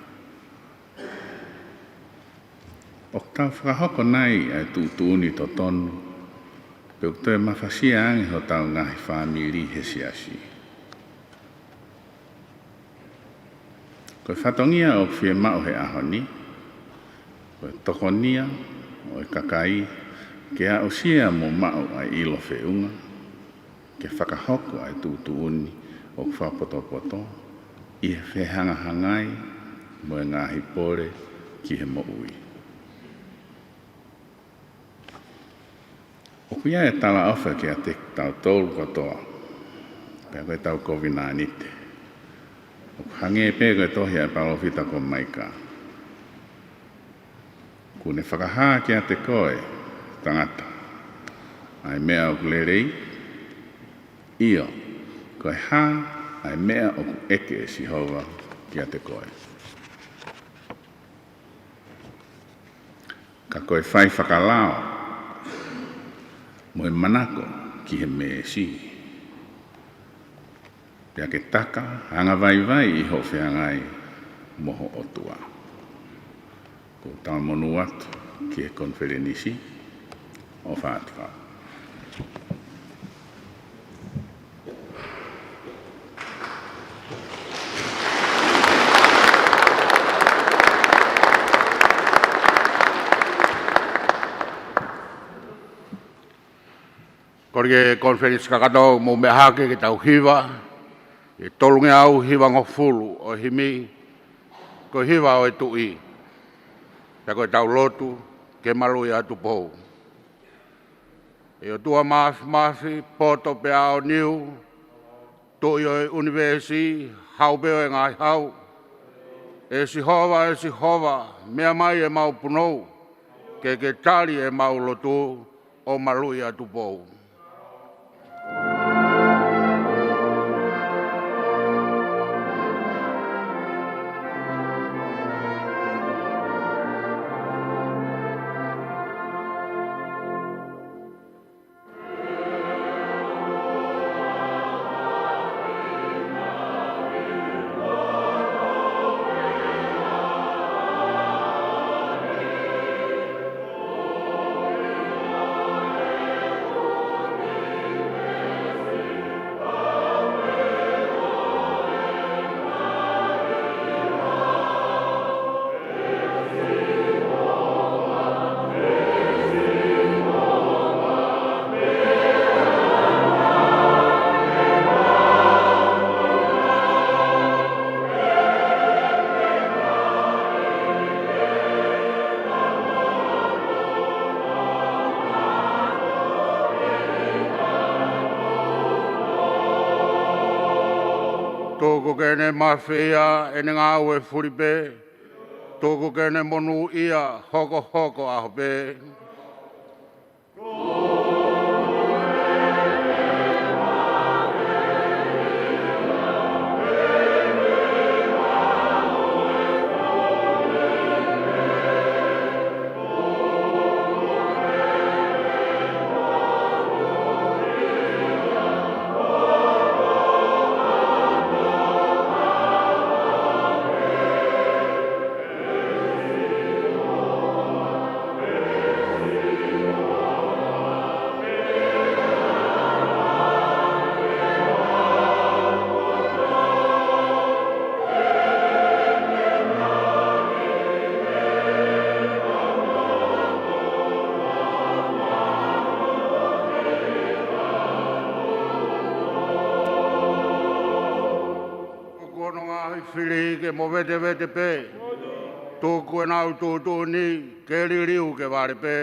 ʻOku tau fakahoko nai ʻa e tuʻutuʻuni totonu pe ʻoku toe mafasia ange hotau ngaahi fāmili he Siasi? Ko e fatongia ʻoku fiemaʻu he ʻaho ni, ko e tokonia ʻo e kakai ke aʻusia mo maʻu ʻa e ʻilo feʻunga, ke fakahoko ʻa e tuʻutuʻuni ʻoku fakapotopoto ʻi he fehangahangai mo e ngaahi pole ki he moʻui. ʻOku ʻi ai e talaʻofa kiate kitautolu kotoa, pea ko ʻetau kovinānite. ʻOku hangē pē ko e tohi ʻa e palōfita ko Maika: Kuo ne fakahā kiate koe, tangata, ʻa e meʻa ʻoku lelei, ʻio, ko e hā ʻa e meʻa ʻoku ʻeke ʻe Sihova kiate koe. Ka ko e fai fakalao mo e manako ki he meesi, pea ke taka angavaivai ʻi hoʻo feangai mo ho ʻOtua. Ko e talamonū atu ki he konifelenisi. ʻOfa atu. Kole ki he konifelenisi kakato mo meʻa hake ke tau hiva ʻi he tolungeau hivangofulu ʻo e himi, ko e hiva ʻo e Tuʻi. Pea ko ʻetau lotu ke maluʻi ʻa Tupou. ʻE ʻOtua Māfimafi, poto pea aoniu, Tuʻi ʻo e ʻunivēsi, Hau pē ʻo e ngaahi hau. ʻE Sihova, ʻe Sihova, meʻa mai ʻemau punou, ke ke tali ʻemau lotu ʻo maluʻi ʻa Tupou. Tuku ke ne mafeia ʻene ngāue fuli pē. Tuku ke ne monūʻia hokohoko ʻaho pē. Ko hono ngaahi fili ke movetevete pē. Tuku ʻenau tuʻutuʻuni ke liliu ke vale pē.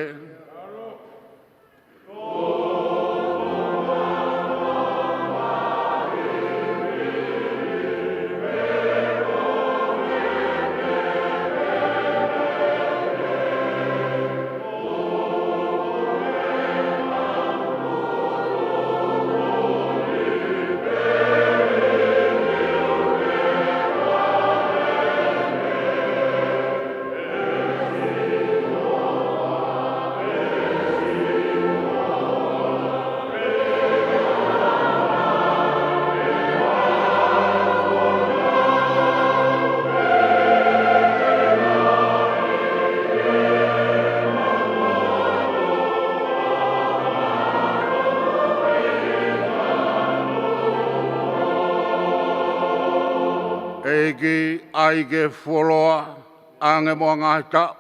ʻEiki, ʻai ke fuoloa ange mo e ngaahi taʻu.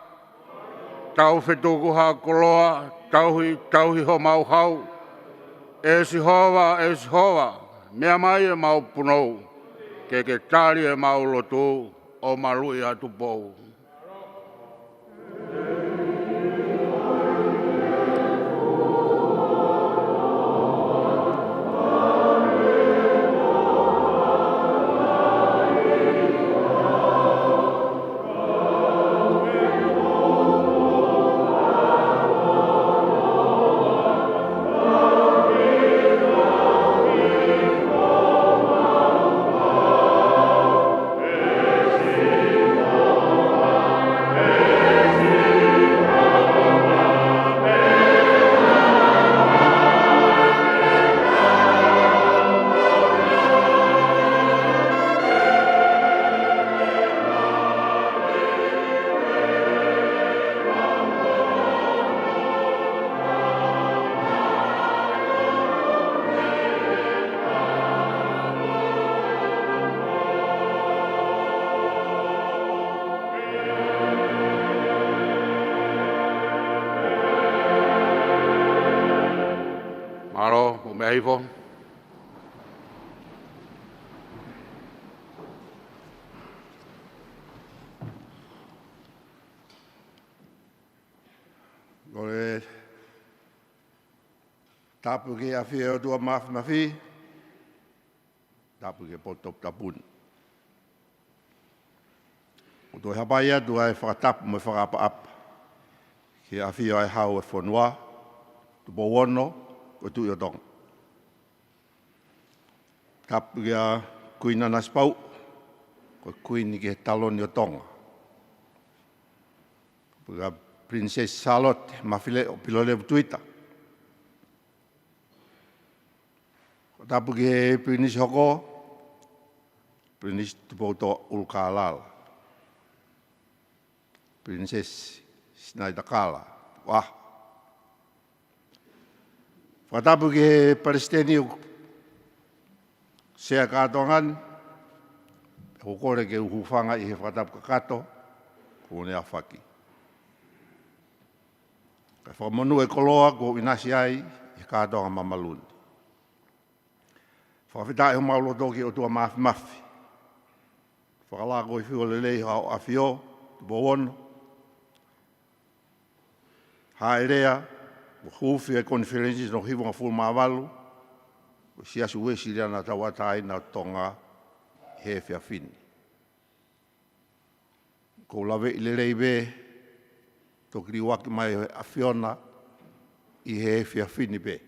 Tau fetuku ha koloa, tauhi, tauhi homau hau. ʻE Sihova, ʻe Sihova, meʻa mai ʻemau punou, ke ke tali ʻemau lotu ʻo maluʻi ʻa Tupou. Mālō, mou meʻa hifo. Kole tapu ki he ʻafio ʻo e ʻOtua Māfimafi, tapu ki he potu toputapu ni. ʻOku ou toe hapai atu ʻa e fakatapu mo e fakaʻapaʻapa ki he ʻafio ʻa e Hau ʻo e fonua, Tupou Ono, ko e Tuʻi ʻo Tonga. Tapu kia Kuini Nanasipauʻu, ko e Kuini ki he taloni ʻo Tonga. Tapu kia Princess Charlotte Mafileʻo Pilolevu Tuita. Tapu ki he Pilinisi hoko, Pilinisi Tupoutoʻa ʻUlukālala. Princess Sinaitakala, ʻa. Fakatapu ki he Palesiteni ʻo e Sea Kātoanga ni, ʻoku ou kole ke u hūfanga ʻi he fakatapu kakato kuo ne ʻafaki. Kae fakamonū e koloa kuo u ʻinasi ai ʻi he kātoanga mamalu ni. Fakafetaʻi homau loto ki he ʻOtua Māfimafi. Fakalaka ʻo e fiu lelei ʻa hoʻo ʻafio, Tupou Ono. Hāʻelea, ʻo huufi e konifelenisi hono hivangofulu mā valu ʻo e Siasi Uēsiliana Tauʻatāina ʻo Tonga he efiafi ni. ʻOku ou laveʻi lelei pē, toki liuaki mai ʻa e ʻAfiona ʻi he efiafi ni pē.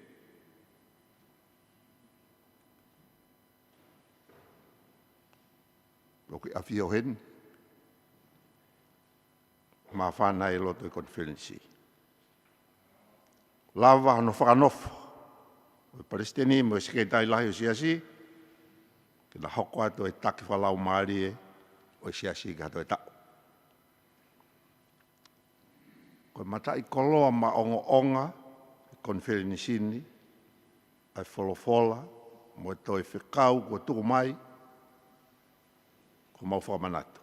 Toki ʻafio heni. Māfana e loto ʻi he konifelenisi. Lava hono fakanofo ʻo e Palesiteni mo e Sekelitali Lahi ʻo e Siasi, ke na hoko atu e taki fakalaumālie ʻo e Siasi ki ha toe taʻu. Ko e mataʻikoloa maʻongoʻonga ʻi he konifelenisi ni, ʻa e folofola mo e toe fekau kuo tuku mai, ko homau fakamanatu.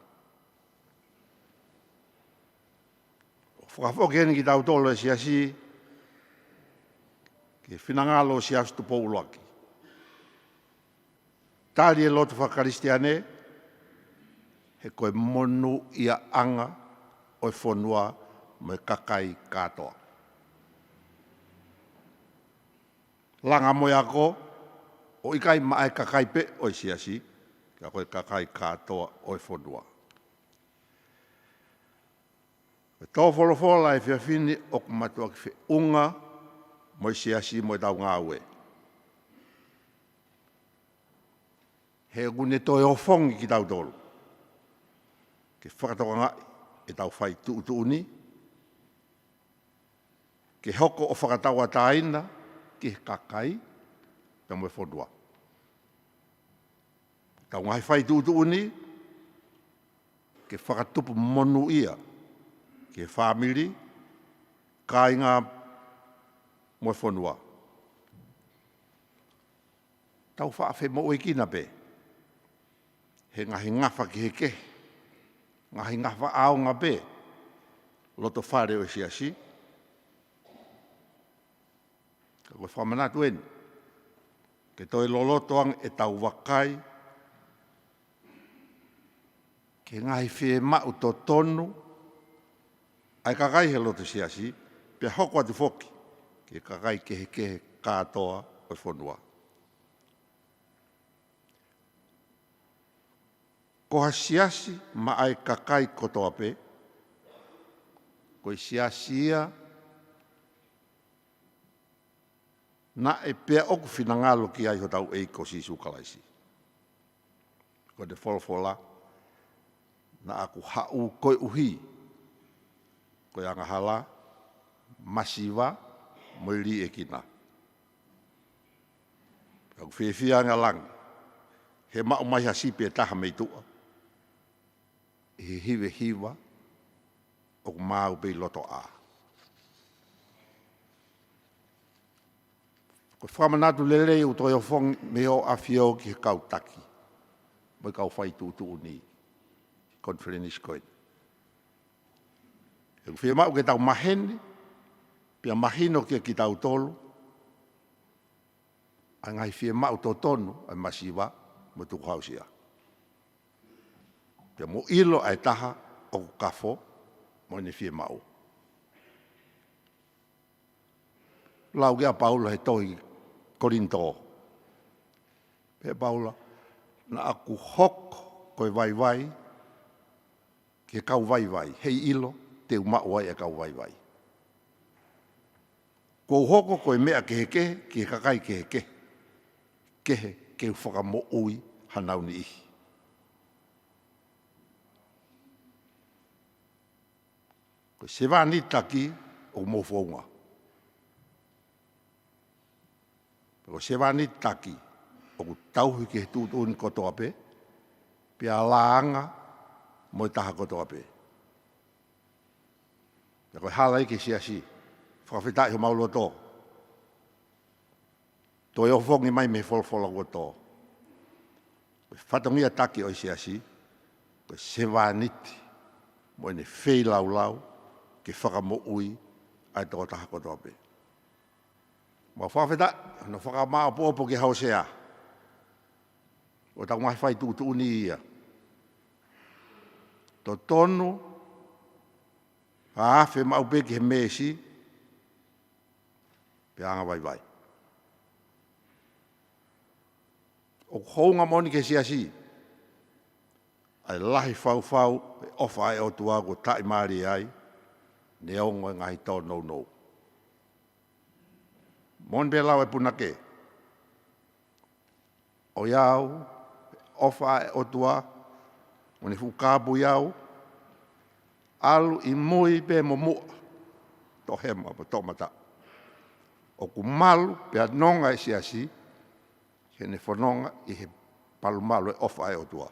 ʻO fakafoki heni kitautolu e Siasi ki he finangalo ʻo Siaosi Tupou ʻUluaki. Tali e lotu faka-Kalisitiane, he ko e monūʻiaʻanga ʻo e fonua mo e kakai kātoa. Langa mo e ako, ʻo ʻikai maʻa e kakai pē ʻo e Siasi, ka ko e kakai kātoa ʻo e fonua. Ko e tō folofola he efiafi ni ʻoku mātuʻaki feʻunga mo e Siasi mo ʻetau ngāue. He ʻoku ne toe ʻofongi kitautolu ke fakatokangaʻi ʻetau fai tuʻutuʻuni, ke hoko ʻo fakatauʻatāina ki he kakai pea mo e fonua. ʻEtau ngaahi fai tuʻutuʻuni ke fakatupu monūʻia ki he fāmili, kāinga mo e fonua. Tau faʻa femoʻuekina pē. he ngaahi ngafa kehekehe, ngaahi ngafa ʻaonga pē, loto fale ʻo e siasi. Ka ko e fakamanatu eni, ke toe loloto ange ʻetau vakai ki he ngaahi fiemaʻu totonu ʻa e kakai he loto siasi, pea hoko atu foki ki he kakai kehekehe kātoa ʻo e fonua. Ko ha siasi maʻa e kakai kotoa pē, ko e siasi ia naʻe pea ʻoku finangalo ki ai hotau ʻEiki ko Sīsū Kalaisi. Ko ʻene folofola, naʻa ku haʻu koeʻuhi ko e angahala, masiva, mo e liʻekina. Ka ʻoku fiefia ange ʻa langi, he maʻu mai ha sipi ʻe taha mei tuʻa, ʻi he hivehiva ʻoku maau pē ʻi loto ʻā. Ko e fakamanatu lelei ʻoku toe ofongi mei hoʻo ʻAfio ki he kau taki mo e kau fai tuʻutuʻuni ʻi he konifelenisi ko eni. ʻOku fiemaʻu ke tau maheni, pea mahino kiate kitautolu ʻa e ngaahi fiemaʻu totonu ʻa e masiva mo e tukuhāusia, pea mo ʻilo ʻa e taha ʻoku kafo mo ʻene fiemaʻu. Lau ki ai ʻa Paula he tohi Kolinitō. Pehē ʻe Paula, naʻa ku hoko ko e vaivai ki he kau vaivai, heiʻilo te u maʻu ai ʻa e kau vaivai. Kuo u hoko ko e meʻa kehekehe ki he kakai kehekehe, kehe ke u fakamoʻui hanau niʻihi. Ko e sevāniti taki ʻoku mou founga. Ko e sevāniti taki ʻoku tauhi ki he tuʻutuʻuni kotoa pē, pea lānga mo e taha kotoa pē. Pea ko e hala ia ki he siasi, fakafetaʻi homau loto. Toe ofongi mai mei he folofola kuo tō. Ko e fatongia taki ʻo e siasi, ko e sevāniti mo ʻene feilaulau ke fakamoʻui ʻa e tokotaha kotoa pē. Mau fakafetaʻi, hono fakamāʻopoʻopo ki he houseʻá, ʻo ʻetau ngaahi fai tuʻutuʻuni ia. Totonu ha afe maʻu pē ki he meesi, pea anga vaivai. ʻOku hounga moʻoni ki he siasi ʻa e lahi faufau ʻo e ʻofa ʻa e ʻOtua kuo taʻimālie ai, neongo e ngaahi tōnounou. Moʻoni pē lau ʻa e punake, ʻoiauē, ʻofa ʻa e ʻOtua, mo ne fuʻu kāpui au, ʻalu ʻi mui pē mo muʻa, toʻohema mo toʻomataʻu. ʻOku malu pea nonga e siasi, heʻene fononga ʻi he malumalu ʻo e ʻofa ʻa e ʻOtua.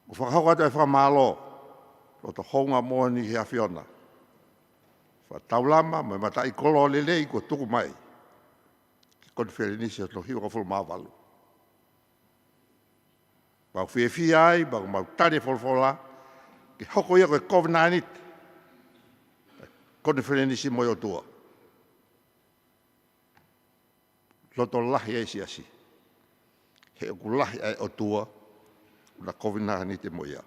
ʻOku fakahoko atu e fakamālō, loto hounga moʻoni he ʻAfiona, fakataulama mo e mataʻikoloa lelei kuo tuku mai ki he konifelenisi hono hiva afe mā valu. Mau fiefia ai, mau, mau tali e folofola, ke hoko ia ko e kovinānite ʻa e konifelenisi mo e ʻOtua. Loto lahi ai e siasi, he ʻoku lahi ʻa e ʻOtua ʻoku na kovinānite mo ia.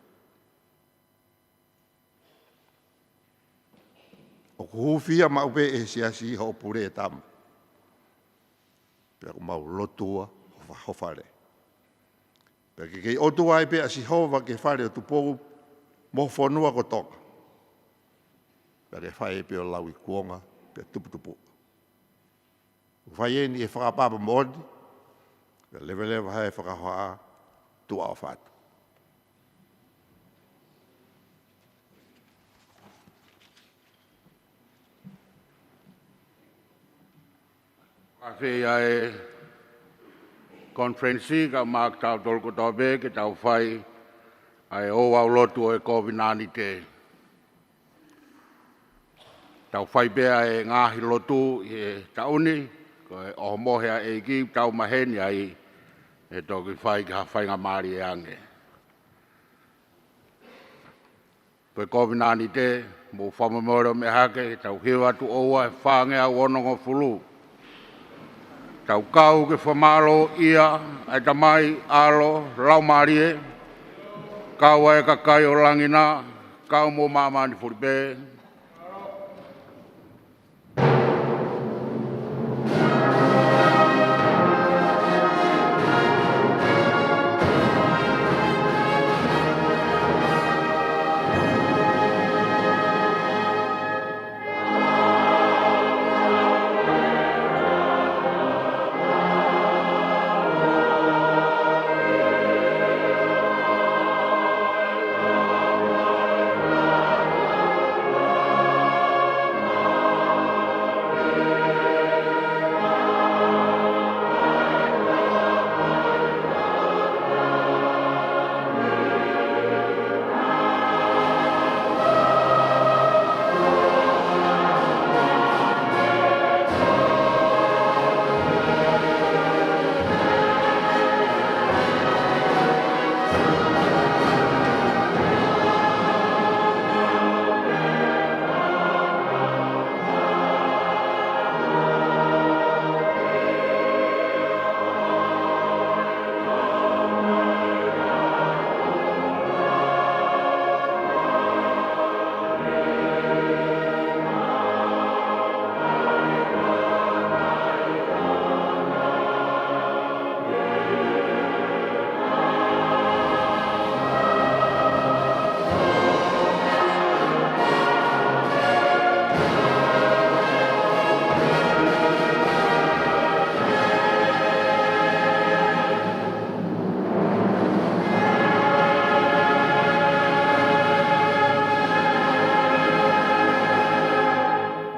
ʻOku hūfia maʻu pē ʻe he siasi hoʻo pule ʻe tama. Pea ʻoku mau lotua ho fa-, ho fale. Pea ke kei ʻOtua ai pē ʻa Sihova ki he fale ʻo Tupou mo e fonua ko Tonga. Pea ke fai pē ʻo lauikuonga pea tuputupuʻa. ʻOku fai eni ʻi he fakaʻapaʻapa moʻoni, pea leveleva ʻa e fakahohaʻa. Tuʻa ʻofa atu. Ka fai ʻa e konifelenisi, kae ʻumaʻā kitautolu kotoa pē ke tau fai ʻa e ouau lotu ʻo e kovinānite. Tau fai pē ʻa e ngaahi lotu ʻi he taʻu ni, ko e ʻohomohe ʻa e ʻEiki, tau maheni ai ʻe toki fai ki ha faingamālie ange. Ko e kovinānite, mou fakamolemole ʻo meʻa hake, tau hiva atu ʻoua ʻe fāngeau onongofulu. Tau kau ke fakamālōʻia ʻa e Tamai, ʻAlo, Laumālie, kau ai e kakai ʻo langi na, kau mo māmani fuli pē.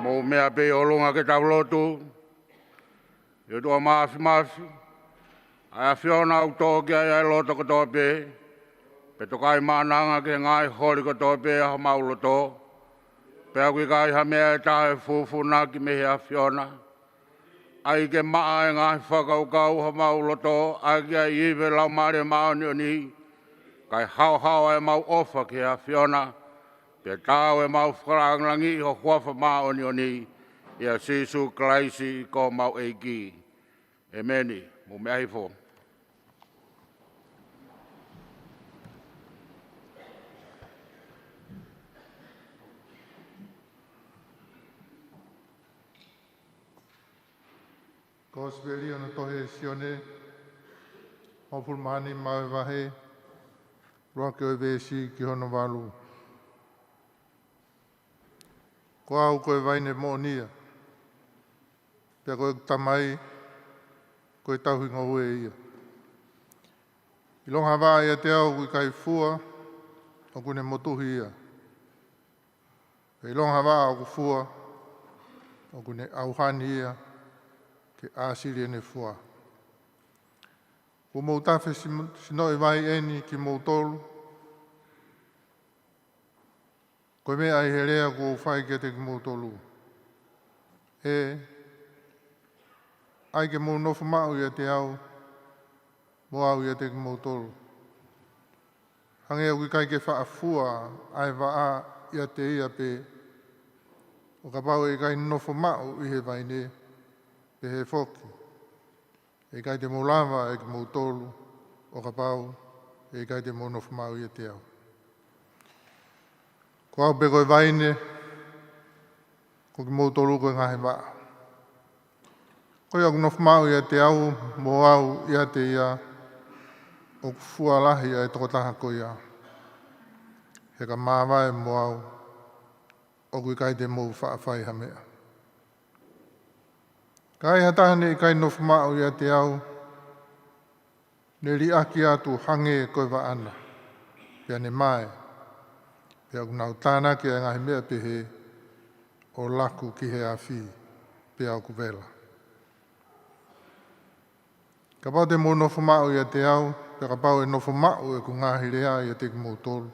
Mou meʻa pē ʻi ʻolunga ke tau lotu. ʻE ʻOtua Māfimafi, ʻa e ʻAfiona ʻoku tō ki ai ʻa e loto kotoa pē, pea tokaʻi maʻananga ki he ngaahi holi kotoa pē ʻa homau loto. Pea ʻoku ʻikai ha meʻa ʻe taha ʻe fūfūnaki mei he ʻAfiona. ʻAi ke maʻa e ngaahi fakakaukau ʻa homau loto, ʻaki ʻa e ivi ʻo e Laumālie Māʻoniʻoni, kae haohaoa ʻemau ʻofa ki he ʻAfiona, pea taau ʻemau fakalāngilangiʻi ho huafa māʻoniʻoni, ʻia Sīsū Kalaisi ko homau ʻEiki. ʻEmeni. Mou meʻa hifo. Kosipeli ʻa e tohi ʻa Sione, hongofulu mā nima ʻo e vahe, ʻuluaki ʻo e veesi ki hono valu. Ko au ko e vaine moʻoni ia, pea ko ʻeku Tamai ko e tauhi ngoue ia. ʻIlonga ha vaʻa ʻiate au ʻoku ʻikai fua, ʻoku ne motuhi ia. Pea ʻilonga ha vaʻa ʻoku fua, ʻoku ne ʻauha ni ia ke ʻāsili ʻene fua. Kuo mou tafe sino-, sinoʻi vai ʻeni kimoutolu, ko e meʻa ʻi he lea kuo u fai kiate kimoutolu. ʻE, ʻai ke mou nofo maʻu ʻiate au, mo au ʻiate kimoutolu. Hangē ʻoku ʻikai ke faʻa fua ʻa e vaʻa ʻiate ia pē, ʻo kapau ʻe ʻikai nofo maʻu ʻi he vaine, pehē foki, ʻe ʻikai te mou lava ʻe kimoutolu, ʻo kapau ʻe ʻikai te mou nofo maʻu ʻiate au. Ko au pē ko e vaine, ko kimoutolu ko e ngaahi vaʻa. Ko ia ʻoku nofo maʻu ʻiate au, mo au ʻiate ia, ʻoku fua lahi ʻa e tokotaha ko ia. He ka māvae mo au, ʻoku ʻikai te mou faʻa fai ha meʻa. Ka ai ha taha naʻe ʻikai nofo maʻu ʻiate au, ne liʻaki atu hangē ko e vaʻa na, pea ne mae, pea ʻoku nau tānaki ʻa e ngaahi meʻa pehē, ʻo laku ki he afi, pea ʻoku vela. Kapau te mou nofo maʻu ʻiate au, pea kapau ʻe nofo maʻu ʻeku ngaahi lea ʻiate kimoutolu,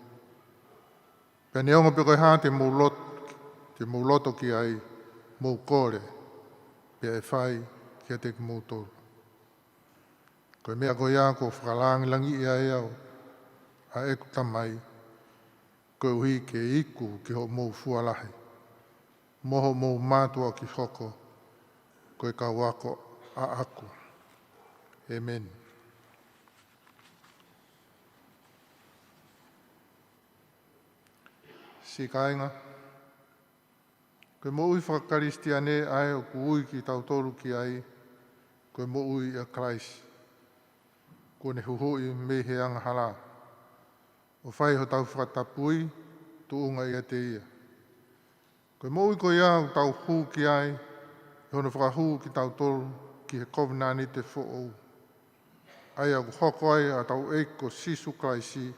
pea neongo pe ko e hā te mou lot-, te mou loto ki ai, mou kole, pea ʻe fai kiate kimoutolu. Ko e meʻa ko ia kuo fakalāngilangiʻi ai au ʻa ʻeku Tamai, koeʻuhi ke iku ki hoʻomou fua lahi, mo hoʻomou mātuʻaki hoko ko e kau ako ʻaʻaku. ʻĒmeni. Siʻi kāinga, ko e moʻui fakakalisitiane ʻa ē ʻoku ui kitautolu ki ai, ko e moʻui ʻia Kalaisi. Kuo ne huhuʻi mei he angahala, ʻo fai hotau fakatapui tuʻunga ʻiate ia. Ko e moʻui ko ia ʻoku tau hū ki ai, ʻi hono fakahū kitautolu ki he kovinānite foʻou, ʻa ia ʻoku hoko ai ʻa hotau ʻEiki ko Sīsū Kalaisi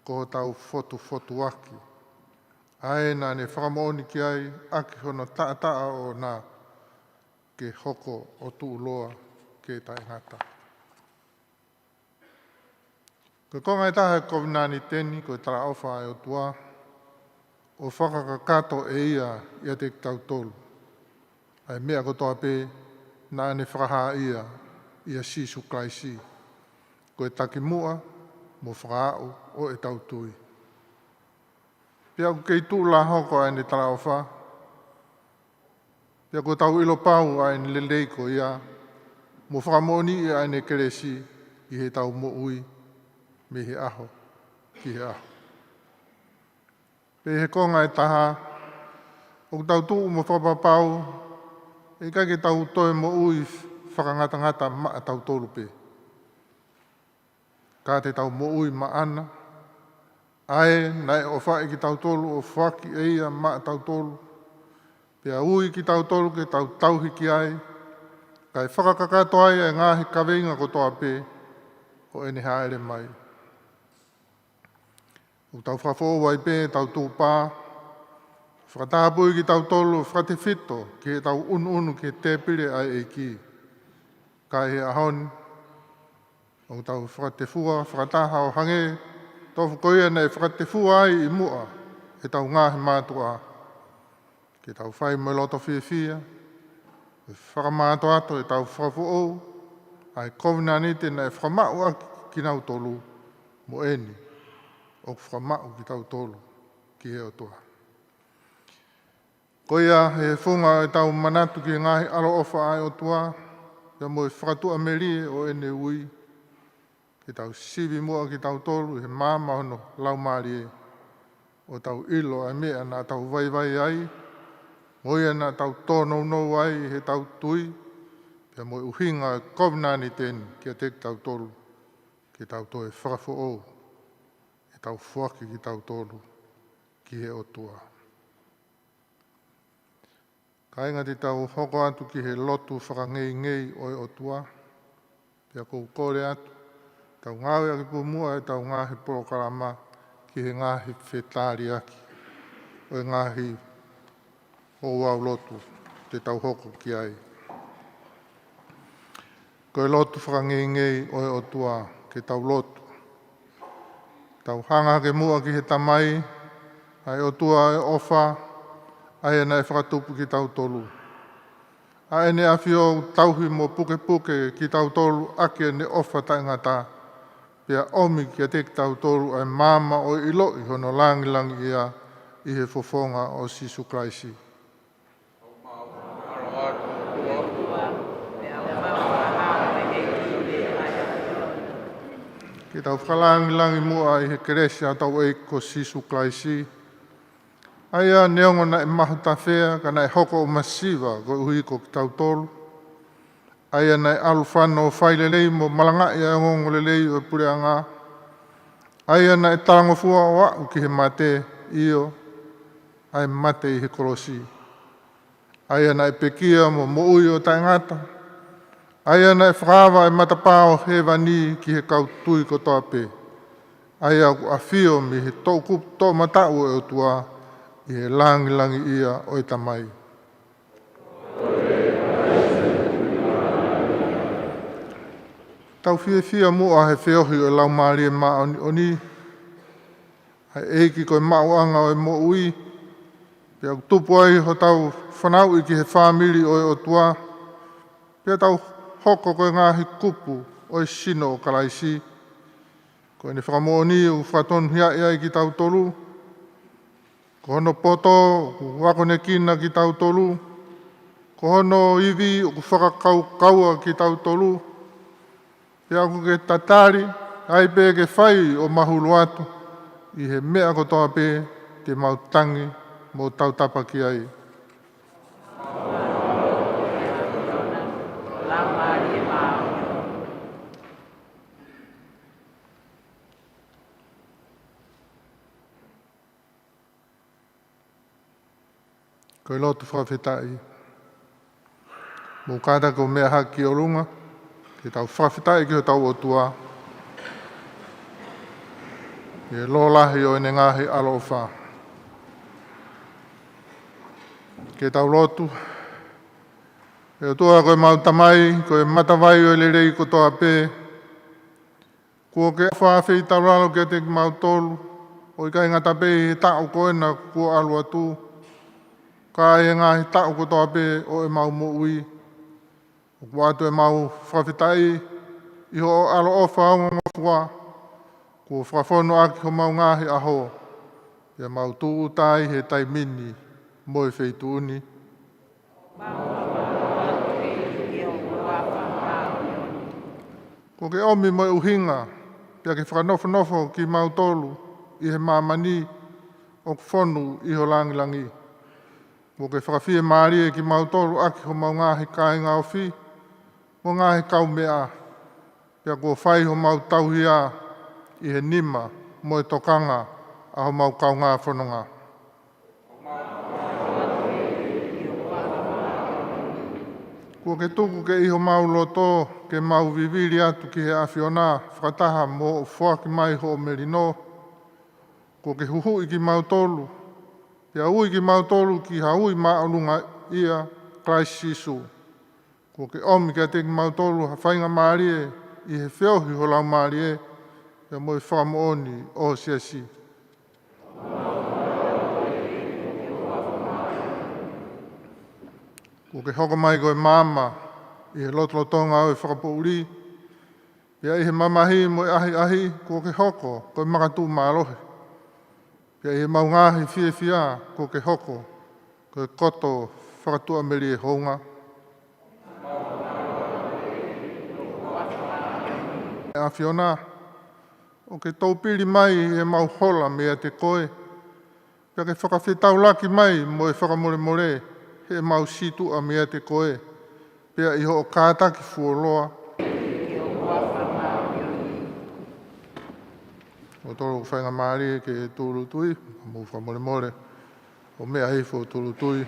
ko hotau fotufotuaki, ʻa ē naʻa ne fakamoʻoni ki ai ʻaki hono taʻataʻa ʻoʻona, ke hoko ʻo tuʻuloa ke taʻengata. Ko e konga ʻe taha ʻo e kovinānite ni ko e talaʻofa ʻa e ʻOtua, ʻo fakakakato ʻe ia ʻiate kitautolu ʻa e meʻa kotoa pē naʻa ne fakahā ia ʻia Sīsū Kalaisi, ko e takimuʻa mo fakaʻaʻu ʻo ʻetau tui. Pea ʻoku kei tuʻu lā hoko ʻa ʻene talaʻofa, pea kuo tau ʻilo pau ʻa ʻene lelei ko ia, mo fakamoʻoniʻi ʻa ʻene kelesi ʻi heʻetau moʻui mei he ʻaho ki he ʻaho. Pea ʻi he konga ʻe taha, ʻoku tau tuʻu mo fakapapau ʻe ʻikai ke tau toe moʻui fakangatangata maʻatautolu pē, ka te tau moʻui maʻana, ʻa ē naʻe ʻofaʻi kitautolu ʻo foaki ʻe ia maʻatautolu, pea ui kitautolu ke tau tauhi ki ai, kae fakakakato ai ʻa e ngaahi kaveinga kotoa pē ʻo ʻene hāʻele mai. ʻOku tau fakafoʻou ai pē ʻetau tukupā, fakatapui kitautolu ʻo fakatefito ki heʻetau ʻunuʻunu ki he tēpile ʻa e ʻEiki. Ka ʻi he ʻaho ni, ʻoku tau fakatefua fakataha ʻo hangē tofu ko ia naʻe fakatefua ai ʻi muʻa ʻetau ngaahi mātuʻa. Ke tau fai mo e loto fiefia, ʻo fakamātoato ʻetau fakafoʻou ʻa e kovinānite naʻe fakamaʻu ʻaki kinautolu, mo eni ʻoku fakamaʻu kitautolu ki he ʻOtua. Ko ia, he funga ʻetau manatu ki he ngaahi ʻaloʻofa ʻa e ʻOtua, pea mo e fakatuʻamelie ʻo ʻene ui, ke tau sivi muʻa kitautolu ʻi he maama ʻo hono Laumālie, ʻo tau ʻilo ʻa e meʻa naʻa tau vaivai ai, mo ia naʻa tau tōnounou ai ʻi heʻetau tui, pea mo e ʻuhinga ʻo e kovinānite ni kiate kitautolu, ke tau toe fakafoʻou ʻetau foaki kitautolu ki he ʻOtua. Kāinga, te tau hoko atu ki he lotu fakangeingei ʻo e ʻOtua, pea ʻoku ou kole atu, tau ngāueʻaki pē muʻa ʻetau ngaahi polokalama ki he ngaahi fetaliaki ʻo e ngaahi ouau lotu te tau hoko ki ai. Ko e lotu fakangeingei ʻo e ʻOtua, ke tau lotu. Tau hanga hake muʻa ki he Tamai, ʻa e ʻOtua ʻo e ʻofa, ʻa ia naʻe fakatupu kitautolu. ʻA ʻEne ʻAfio ʻoku tauhi mo pukepuke kitautolu ʻaki ʻEne ʻofa taʻengata, pea ʻomi kiate kitautolu ʻa e maama ʻo e ʻiloʻi hono lāngilangiʻia ʻi he fofonga ʻo Sīsū Kalaisi. Ke tau fakalāngilangi muʻa ʻi he kelesi ʻa hotau ʻEiki ko Sīsū Kalaisi, ʻa ia neongo naʻe mahutafea ka naʻe hoko ʻo masiva koeʻuhi ko kitautolu, ʻa ia naʻe ʻalu fano ʻo fai lelei mo malangaʻi ʻa e ongoongolelei ʻo e puleʻanga, ʻa ia naʻe talangofua ʻo aʻu ki he mate, ʻio, ʻa e mate ʻi he kolosi. ʻA ia naʻe pekia mo moʻui ʻo taʻengata, ʻa ia naʻe fakaava ʻa e matapā ʻo hēvani ki he kau tui kotoa pē, ʻa ia ʻoku ʻafio mei he toʻukupu toʻomataʻu ʻo e ʻOtua ʻi he lāngilangiʻia ʻo e Tamai. Tau fiefia muʻa he feohi ʻo e Laumālie Māʻoniʻoni, ʻa e ʻEiki ko e maʻuʻanga ʻo e moʻui, pea ʻoku tupu ai hotau fanauʻi ki he fāmili ʻo e ʻOtua, pea tau hoko ko e ngaahi kupu ʻo e sino ʻo Kalaisi. Ko ʻene fakamoʻoni ʻoku fakatonuhiaʻi ai kitautolu. Ko hono poto ʻoku akonekina kitautolu. Ko hono ivi ʻoku fakakaukaua kitautolu. Pea ʻoku ke tatali ai pē ke fai ʻo mahulu atu ʻi he meʻa kotoa pē te mau tangi mo tautapa ki ai. Ko e lotu fakafetaʻi. Mou kātaki ʻo meʻa hake ki ʻolunga, ke tau fakafetaʻi ki hotau ʻOtua. ʻI he lolahi ʻo ʻene ngaahi ʻaloʻofa. Ke tau lotu. ʻE ʻOtua ko ʻemau Tamai, ko e matavai ʻo e lelei kotoa pē. Kuo ke ʻofa feitaulalo kiate kimautolu, ʻo ʻikai ngata pē ʻi he taʻu ko ena kuo ʻalu atu, ka ʻi he ngaahi taʻu kotoa pē ʻo ʻemau moʻui. ʻOku ʻoatu ʻemau fakafetaʻi ʻi hoʻo ʻaloʻofa ongongofua, kuo fakafonu ʻaki homau ngaahi ʻaho, pea mau tūʻuta ai he taimi ni mo e feituʻu ni. Kuo ke ʻomi mo e ʻuhinga, pea ke fakanofonofo kimautolu ʻi he māmani ʻoku fonu ʻi ho langilangi. Kuo ke fakafiemālie kimautolu ʻaki homau ngaahi kāinga ofi, mo e ngaahi kaumeʻa, pea kuo fai homau tauhi ʻi he nima mo e tokanga ʻa homau kaungā fononga. Kuo ke tuku ke ʻi homau loto ke mau vivili atu ki he ʻAfiona fakataha mo hoʻo foaki mai hoʻo melino. Kuo ke huhuʻi kimautolu, pea ui kimautolu ki ha ui māʻolunga ʻia Kalaisi Sīsū. Kuo ke ʻomi kiate kimautolu ha faingamālie ʻi he feohi ho Laumālie, pea mo e fakamoʻoni ʻo ho siasi. Kuo ke hoko mai ko e maama ʻi he lotolotonga ʻo e fakapoʻuli, pea ʻi he mamahi mo e ʻahiʻahi kuo ke hoko ko e makatuʻu mālohi. Pea ʻi he mau ngaahi fiefia kuo ke hoko ko e koto fakatuʻamelie hounga. ʻE ʻAfiona, ʻoku ke toupili mai ʻemau hola meiate koe, pea ke fakafetaulaki mai mo e fakamolemole heʻemau sītuʻa meiate koe, pea ʻi hoʻo kātaki fuoloa. ʻOku totonu ke faingamālie ke tūʻulutui, mou fakamolemole ʻo meʻa hifo ʻo tūʻulutui.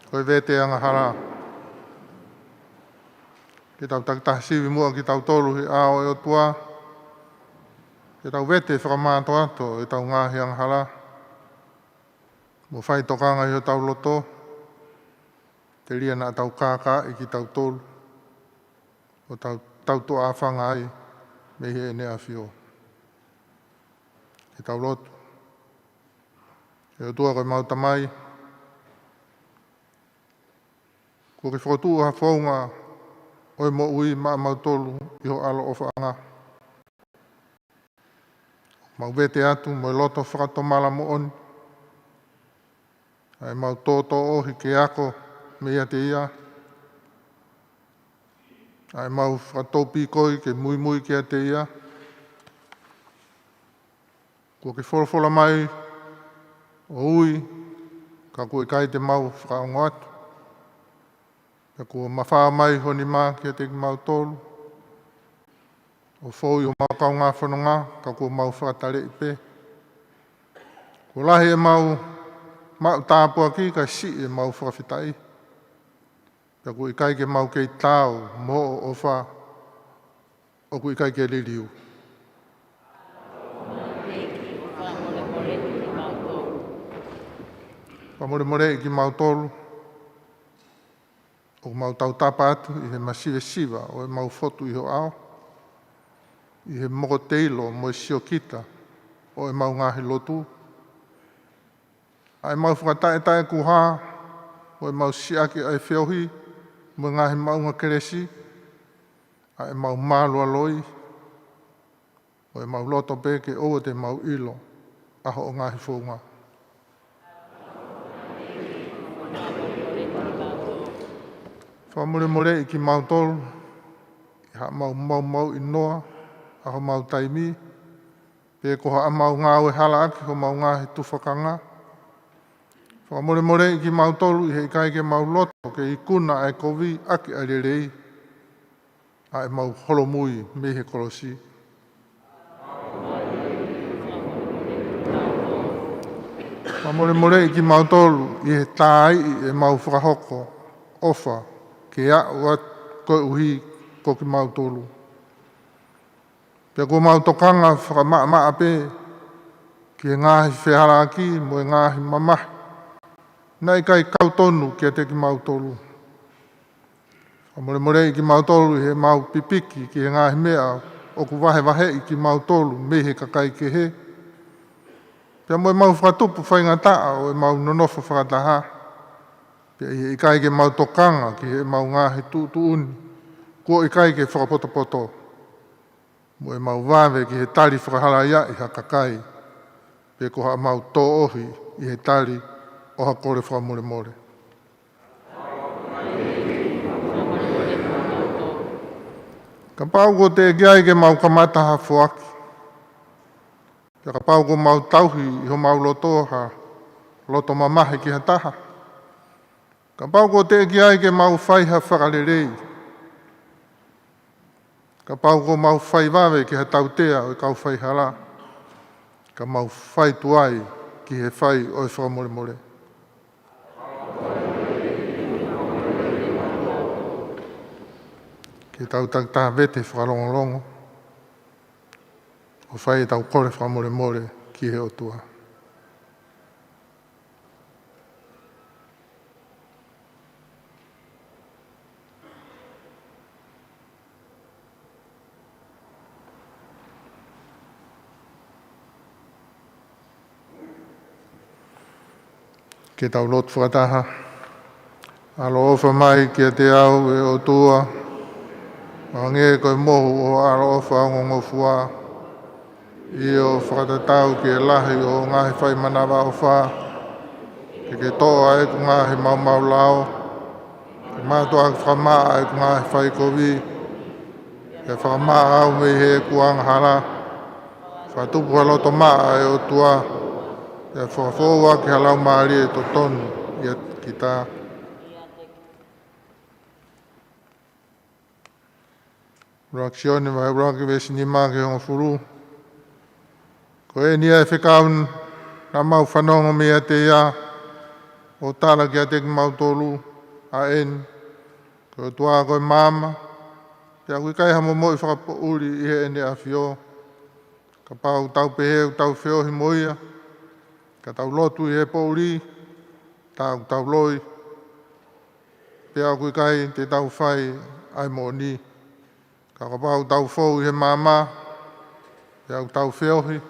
Ko e vete angahala. Ke tau takitaha sivi muʻa kitautolu he ʻao ʻo e ʻOtua. Ke tau vete fakamātoato ʻetau ngaahi angahala. Mo fai tokanga ʻi hotau loto. Telia naʻa tau kākaaʻi kitautolu. ʻO tau, tau tuʻa afanga ai mei heʻene ʻafio. Ke tau lotu. ʻE ʻOtua ko ʻemau Tamai, kuo ke fokotuʻu ha founga ʻo e moʻui maʻamautolu ʻi ho ʻaloʻofaʻanga. Mau vete atu mo e loto fakatomala moʻoni. ʻA ʻemau tōtōʻohi ke ako meiate ia. ʻA ʻemau fakatōpīkoi ke muimui kiate ia. Kuo ke folofola mai ʻo ui, ka kuo ʻikai te mau fakaongo atu. Pea kuo mafao mai ho nima kiate kimautolu. ʻO fou ʻi homau kaungā fononga, ka kuo mau fakataleʻi pē. Kuo lahi ʻemau maʻu tāpuaki, ka siʻi ʻemau fakafetaʻi. Pea kuo ʻikai ke mau kei taau mo hoʻo ʻofa, ʻoku ʻikai ke liliu. Fakamolemoleʻi kimautolu, ʻoku mau tautapa atu ʻi he masivesiva ʻo ʻemau fotu ʻi ho ʻao. ʻi he mokoteilo mo e siokita ʻo ʻemau ngaahi lotu, ʻa ʻemau fakataʻetaʻekuhā, ʻo ʻemau siʻaki ʻa e feohi mo e ngaahi maʻunga kelesi, ʻa ʻemau mālualoi, ʻo ʻemau loto pē ke ʻoua te mau ʻilo ʻa hoʻo ngaahi founga. Fakamolemoleʻi kimautolu ʻi haʻamau maumauʻi noa ʻa homau taimi, pe ko haʻamau ngāue halaʻaki homau ngaahi tufakanga. Fakamolemoleʻi kimautolu ʻi he ʻikai ke mau loto ke ikuna ʻa e kovi ʻaki ʻa e lelei, ʻa ʻemau holomui mei he kolosi. Fakamolemoleʻi kimautolu ʻi he tāiʻi ʻemau fakahoko ʻofa ke aʻu atu koeʻuhi ko kimautolu. Pea kuo mau tokanga fakamaʻamaʻa pē ki he ngaahi fehālaaki mo e ngaahi mamahi naʻe ʻikai kau tonu kiate kimautolu. Fakamolemoleʻi kimautolu ʻi heʻemau pipiki ki he ngaahi meʻa ʻoku vahevaheʻi kimautolu mei he kakai kehe, pea mo ʻemau fakatupu faingataʻa ʻo ʻemau nonofo fakataha, pea ʻi he ʻikai ke mau tokanga ki heʻemau ngaahi tuʻutuʻuni kuo ʻikai ke fakapotopoto, mo ʻemau vave ki he tali fakahalaiaʻi ha kakai, pe ko haʻamau tōʻohi ʻi he tali ʻo ha kole fakamolemole. Kapau kuo teʻeki ai ke mau kamata ha foaki, pea kapau kuo mau tauhi ʻi homau loto ha loto mamahi ki ha taha, kapau kuo teʻeki ai ke mau fai ha fakalelei, kapau kuo mau fai vave ki ha tautea ʻo e kau faihala, ka mau fai tuai ki he fai ʻo e fakamolemole. Ke tau takitaha vete fakalongolongo ʻo fai ʻetau kole fakamolemole ki he ʻOtua. Ke tau lotu fakataha. ʻAloʻofa mai kiate au, ʻe ʻOtua, ʻo hangē ko e mohu ʻo ho ʻaloʻofa ongongofua, ʻio, fakatatau ki he lahi ʻo hoʻo ngaahi fai manavaʻofa, ke ke toʻo ʻa ʻeku ngaahi maumau lao, ke mātuʻaki fakamaʻa ʻa ʻeku ngaahi fai kovi, ke fakamaʻa au mei heʻeku angahala, fakatupu ha loto maʻa, ʻe ʻOtua, ke fakafoʻou ʻaki ha laumālie totonu ʻiate kita. ʻUluaki Sione vahe ʻuluaki veesi nima ki he hongofulu. Ko eni ʻa e fekau naʻa mau fanongo meiate ia, ʻo tala kiate kimautolu ʻa eni: Ko e ʻOtua ko e maama, pea ʻoku ʻikai ha momoʻi fakapoʻuli ʻi heʻene ʻafio. Kapau ʻoku tau pehē ʻoku tau feohi mo ia, ka tau lotu ʻi he poʻuli, tā ʻoku tau loi, pea ʻoku ʻikai te tau fai ʻa e moʻoni. Ka kapau ʻoku tau fou ʻi he maama, pea ʻoku tau feohi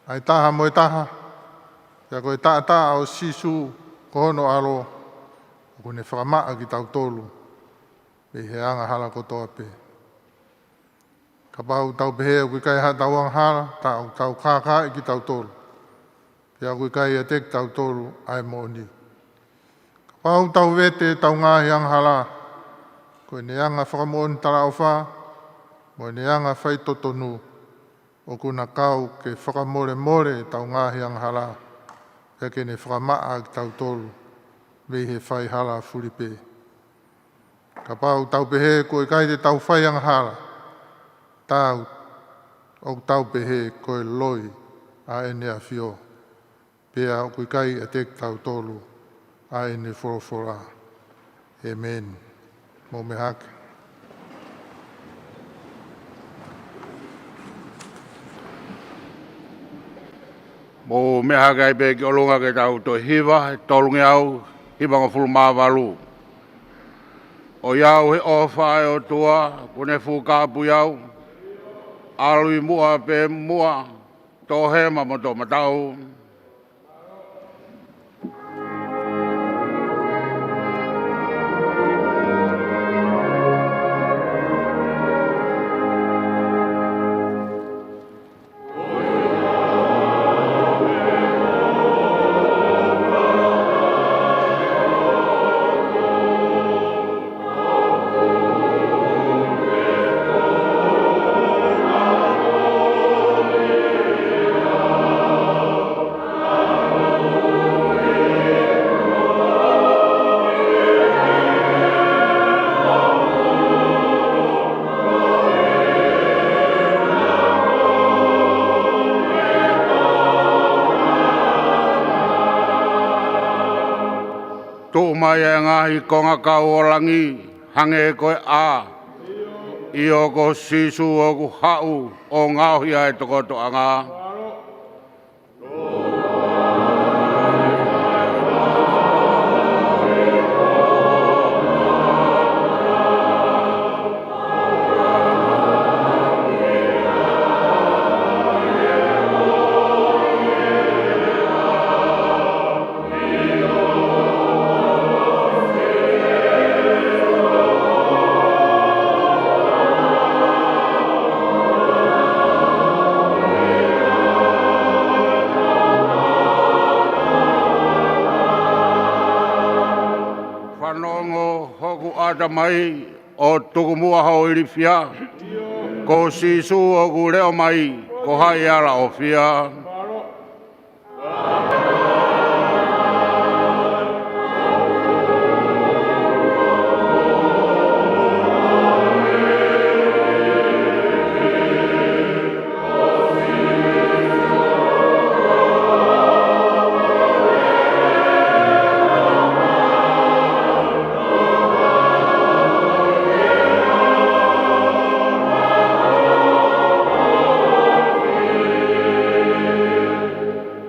ʻa e taha mo e taha, pea ko e taʻataʻa ʻo Sīsū ko hono ʻAlo, ʻoku ne fakamaʻa kitautolu mei he angahala kotoa pē. Kapau ʻoku tau pehē ʻoku ʻikai haʻatau angahala, tā ʻoku tau kākaaʻi kitautolu, pea ʻoku ʻikai ʻiate kitautolu ʻa e moʻoni. Kapau ʻoku tau vete ʻetau ngaahi angahala, ko ʻene anga fakamoʻoni talaʻofa mo ʻene anga faitotonu, ʻoku na kau ke fakamolemole ʻetau ngaahi angahala, pea ke ne fakamaʻa kitautolu mei he faihala fulipē. Kapau ʻoku tau pehē ʻoku ʻikai te tau fai angahala, tā ʻoku tau pehē ko e loi ʻa ʻene ʻafio, pea ʻoku ʻikai ʻiate kitautolu ʻa ʻene folofola. ʻĒmeni. Mou meʻa hake. Mou meʻa hake ai pē ki ʻolunga ke tau toe hiva, tolungeau hivangofulu mā valu. ʻOiauē, ʻofa ʻa e ʻOtua, kuo ne fuʻu kāpui au, ʻAlu ʻi muʻa pē muʻa, tō hema mo tō matau. Tuʻu mai ʻa e ngaahi kongakau ʻo langi, hangē ko e ʻā. ʻIo, ko Sīsū ʻoku haʻu ʻo ngaohi ʻa e tokotoʻanga. Fanongo hoku ʻatamai, ʻo tuku muʻa hoʻo ilifia. Ko Sīsū ʻoku leʻo mai, ko hai ʻe ala ʻofia?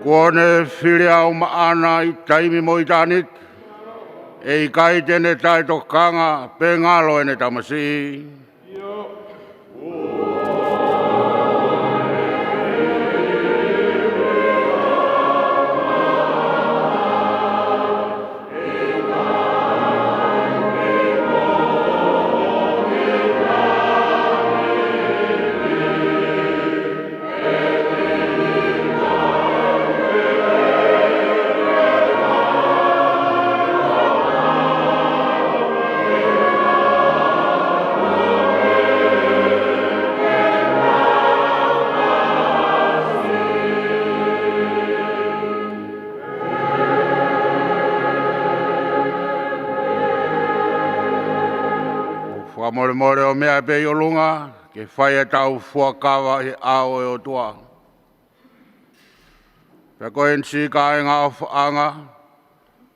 Kuo ne fili ʻa e maʻana ʻi taimi mo ʻitāniti. ʻE ʻikai te ne taʻetokanga pe ngalo ʻene tamasiʻi. ʻOku fakamolemole ʻo meʻa pē ʻi ʻolunga, ke fai ʻetau fuakava ʻi he ʻao ʻo e ʻOtua. Pea ko eni, siʻi kāinga ʻofaʻanga,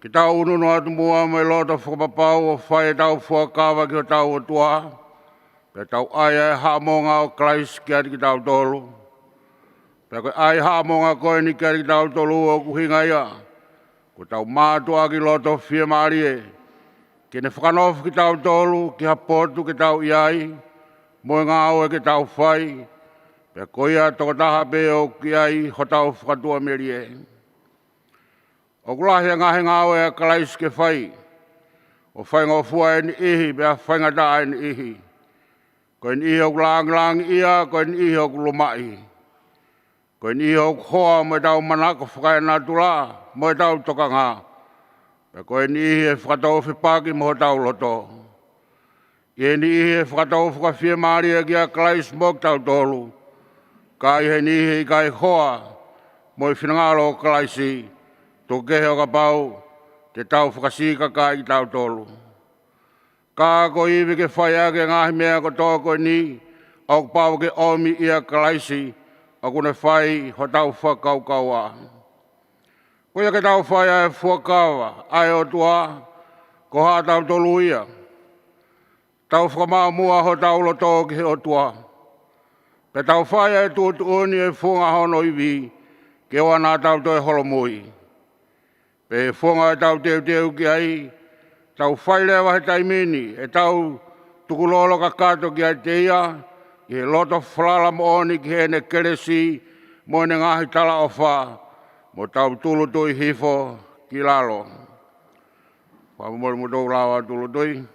ke tau ʻunuʻunu atu muʻa mo e loto fakapapau ʻo fai ʻetau fuakava ki hotau ʻOtua, pea tau ʻai ʻa e haʻamonga ʻo Kalaisi kiate kitautolu. Pea ko e ʻai haʻamonga ko eni kiate kitautolu ʻoku ʻuhinga ia, ko ʻetau mātuʻaki loto fiemālie, ke ne fakanofo kitautolu ki ha potu ke tau ʻi ai, mo e ngāue ke tau fai, pea ko ia tokotaha pē ʻoku ʻi ai hotau fakatuʻamelie. ʻOku lahi ʻa e ngaahi ngāue ʻa Kalaisi ke fai, ʻo faingofua ʻe niʻihi, pea faingataʻa ʻe niʻihi. Ko e niʻihi ʻoku lāngilangiʻia, ko e niʻihi ʻoku lumaʻi. Ko e niʻihi ʻoku hoa mo ʻetau manako fakaenatula, mo ʻetau tokanga. Pea ko e niʻihi ʻe fakatou fepaki mo hotau loto. ʻI he niʻihi ʻe fakatou fakafiemālie kia Kalaisi mo kitautolu. Ka ʻi he niʻihi ʻe ʻikai hoa mo e finangalo ʻo Kalaisi, tuku kehe ʻo kapau te tau fakasīkakaʻi kitautolu. Ka ko e ivi ke fai ʻaki e ngaahi meʻa kotoa ko eni, ʻoku pau ke ʻomi ʻia Kalaisi, ʻoku ne fai hotau fakakaukaua. Ko ia ke tau fai ʻa e fuakava ʻa e ʻOtua, ko haʻatautolu ia. Tau fakamaʻu muʻa hotau loto ki he ʻOtua. Pea tau fai ʻa e tuʻutuʻuni ʻi he funga hono ivi, ke ʻoua naʻa tau toe holomui. Pea ʻi he funga ʻoku tau teuteu ki ai, tau fai leva he taimi ni ʻetau tukulolo kakato kiate ia, ʻi he loto falala moʻoni ki heʻene kelesi mo ʻene ngaahi talaʻofa, mo tau tūʻulutui hifo ki lalo. Fakamolemole, mou tau lava ʻo tūʻulutui.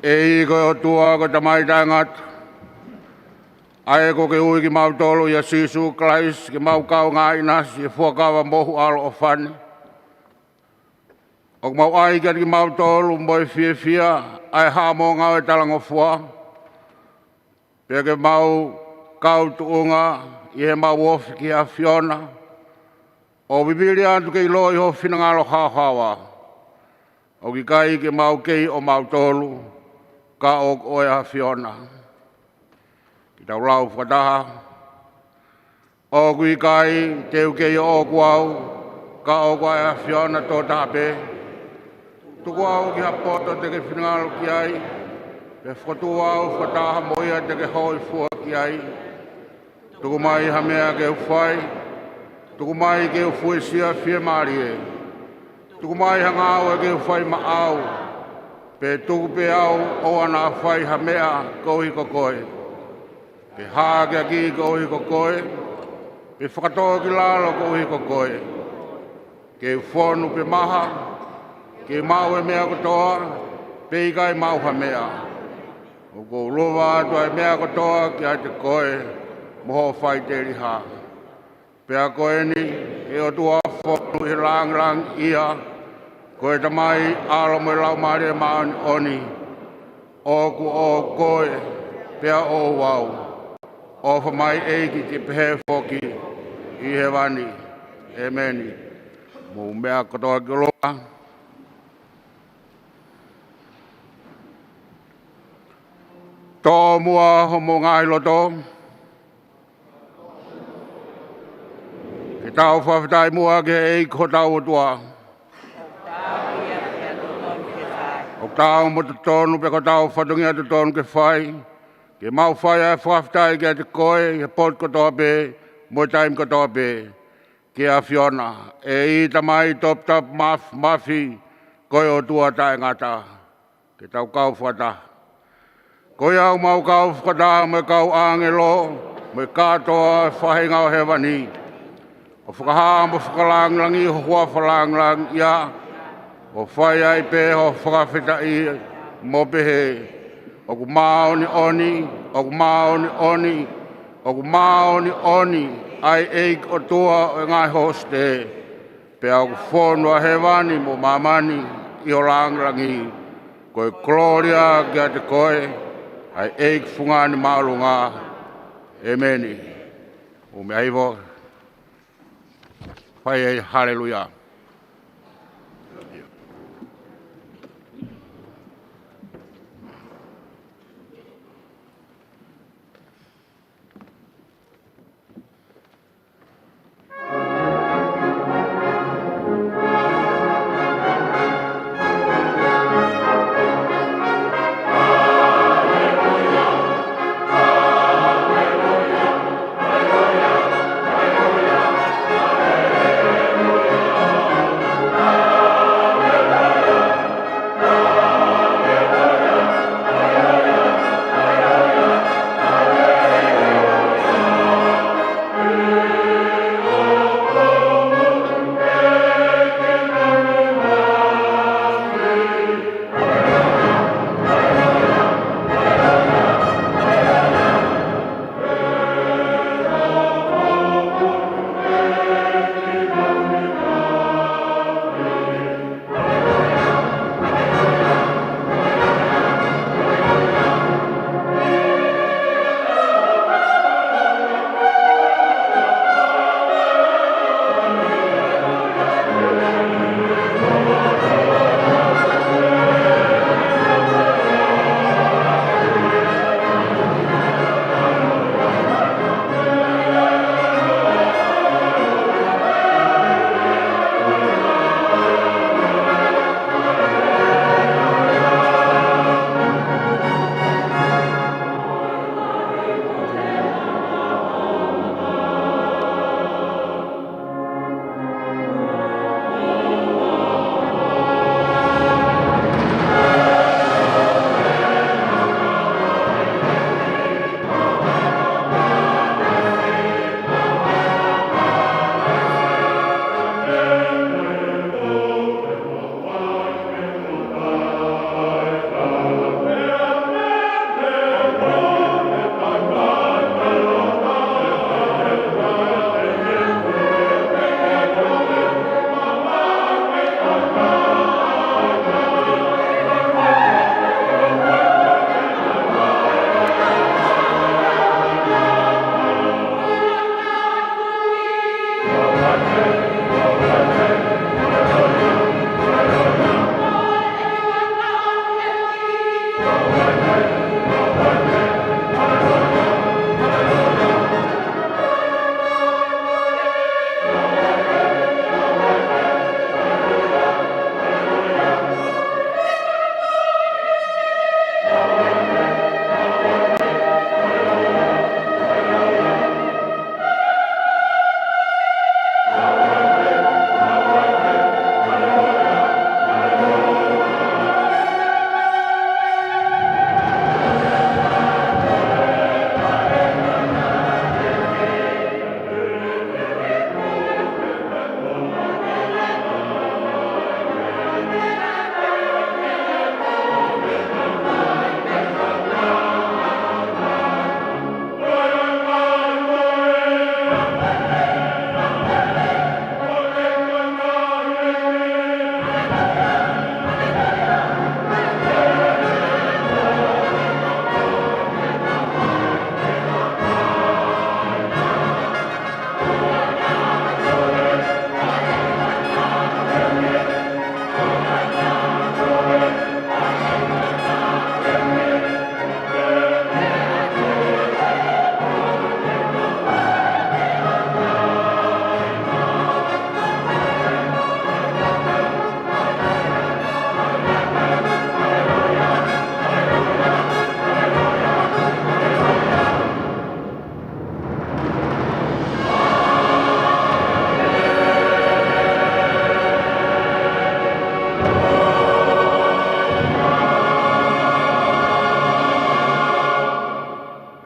ʻEiki ko e ʻOtua, ko e Tamai taʻengata, ʻa ē kuo ke ui kimautolu ʻia Sīsū Kalaisi ke mau kaungā ʻinasi he fuakava mohu ʻaloʻofa ni. ʻOku mau ʻai kiate kimautolu mo e fiefia ʻa e haʻamo ngāue talangofua, pea ke mau kau tuʻunga ʻi heʻemau ofi ki he ʻAfiona, ʻo vivili atu ke ʻiloʻi ho finangalo haohaoa. ʻOku ʻikai ke mau kei ʻomautolu, ka ʻoku ʻoe ʻAfiona. Ke tau lau fakataha. ʻOku ʻikai te u kei ʻoʻoku au, ka ʻoku ʻa e ʻAfiona tokotaha pē. Tuku au ki ha poto te ke finangalo ki ai, pea fokotuʻu au fakataha mo ia te ke hōifua ki ai. Tuku mai ha meʻa ke u fai, tuku mai ke u fuesia fiemālie. Tuku mai ha ngāue ke u fai maʻau, pe tuku pē au ʻoua naʻa fai ha meʻa koeʻuhi ko koe. Pe hākeakiʻi koeʻuhi ko koe, pe fakatōkilalo koeʻuhi ko koe. Ke u fonu pe maha, ke maʻu e meʻa kotoa, pe ʻikai maʻu ha meʻa. ʻOku ou lava atu ʻa e meʻa kotoa kiate koe, mo hoʻo faʻiteliha. Pea ko eni, ʻe ʻOtua fonu ʻi he langilangiʻia, ko e Tamai, ʻAlo mo e Laumālie Māʻoniʻoni, ʻoku ʻo koe, pea ʻo au. ʻOfa mai ʻEiki ke pehē foki ʻi hēvani. ʻEmeni. Mou meʻa kotoa ki ʻolunga. Tō muʻa homou ngaahi loto. Ke tau fakafetaʻi muʻa ki he ʻEiki ko hotau ʻOtua. ʻOku taau mo totonu pē ko hotau fatongia totonu ke fai, ke mau fai ʻa e fakafetaʻi kiate koe ʻi he potu kotoa pē, mo e taimi kotoa pē. Ki he ʻAfiona, ʻe ʻi Tamai toputapu māf-, māfi, ko e ʻOtua taʻengata. Ke tau kau fakataha. Ko ia ʻoku mau kau fakataha mo e kau ʻāngelo, mo e kātoa ʻo e faʻahinga ʻo hēvani, ʻo fakahā mo fakalangilangiʻi ho huafa langilangiʻia, ʻo fai ai pē ho fakafetaʻi mo pehē: ʻOku māʻoniʻoni, ʻoku māʻoniʻoni, ʻoku māʻoniʻoni ʻa e ʻEiki ʻOtua ʻo e ngaahi hosite. Pea ʻoku fonu ʻa hēvani mo māmani ʻi ho langilangi. Ko e kolōlia kiate koe, ʻa e ʻEiki Fungani Māʻolunga. ʻEmeni. Mou meʻa hifo. Fai e haleluia.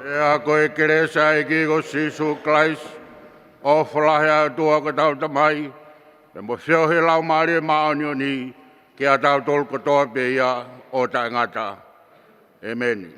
Pea ko e kelesi ʻa e ʻEiki ko Sīsū Kalaisi, ʻofa lahi ʻa e ʻOtua ko hotau Tamai, pea mo e feohi ʻa e Laumālie Māʻoniʻoni, kiate kitautolu kotoa pē ia ʻo taʻengata. ʻEmeni.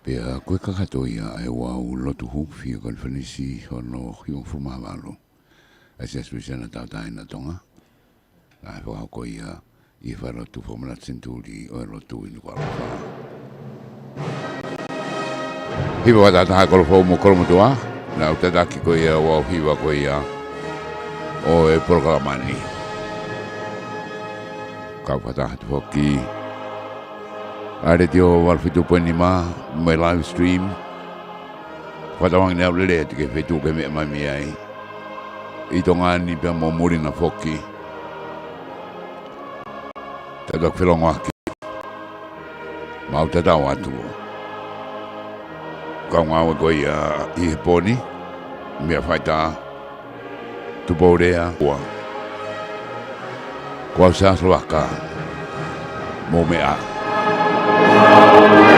Pea ko e kakato ia ʻa e ouau lotu huufi ʻo e konifelenisi hono hivangofulu mā valu ʻa e Siasi Uēsiliana Tauʻatāina ʻo Tonga, naʻe fakahoko ia ʻi he falelotu fakamanatu senituli ʻo e lotu ʻi Nukuʻalofa. Hiva fakataha Kolofoʻou mo Kolomotuʻa, naʻa ku tataki ko ia ʻa e ouau hiva ko ia ʻo e polokalama ni. Kau fakataha atu foki ʻa e Letiō valu fitu poini nima mo e live stream. Fakatauange ne aʻu lelei atu ki he feituʻu ke meʻa mai mei ai ʻi Tonga ni pea mo muli na foki. Tau toki felongoaki. Mau tatau atu. Kau ngāue ko ia ʻi he pō ni, meʻa faitā, Tupou Lea, ua. Ko au Siaosi Lovaka, mou meʻa ā.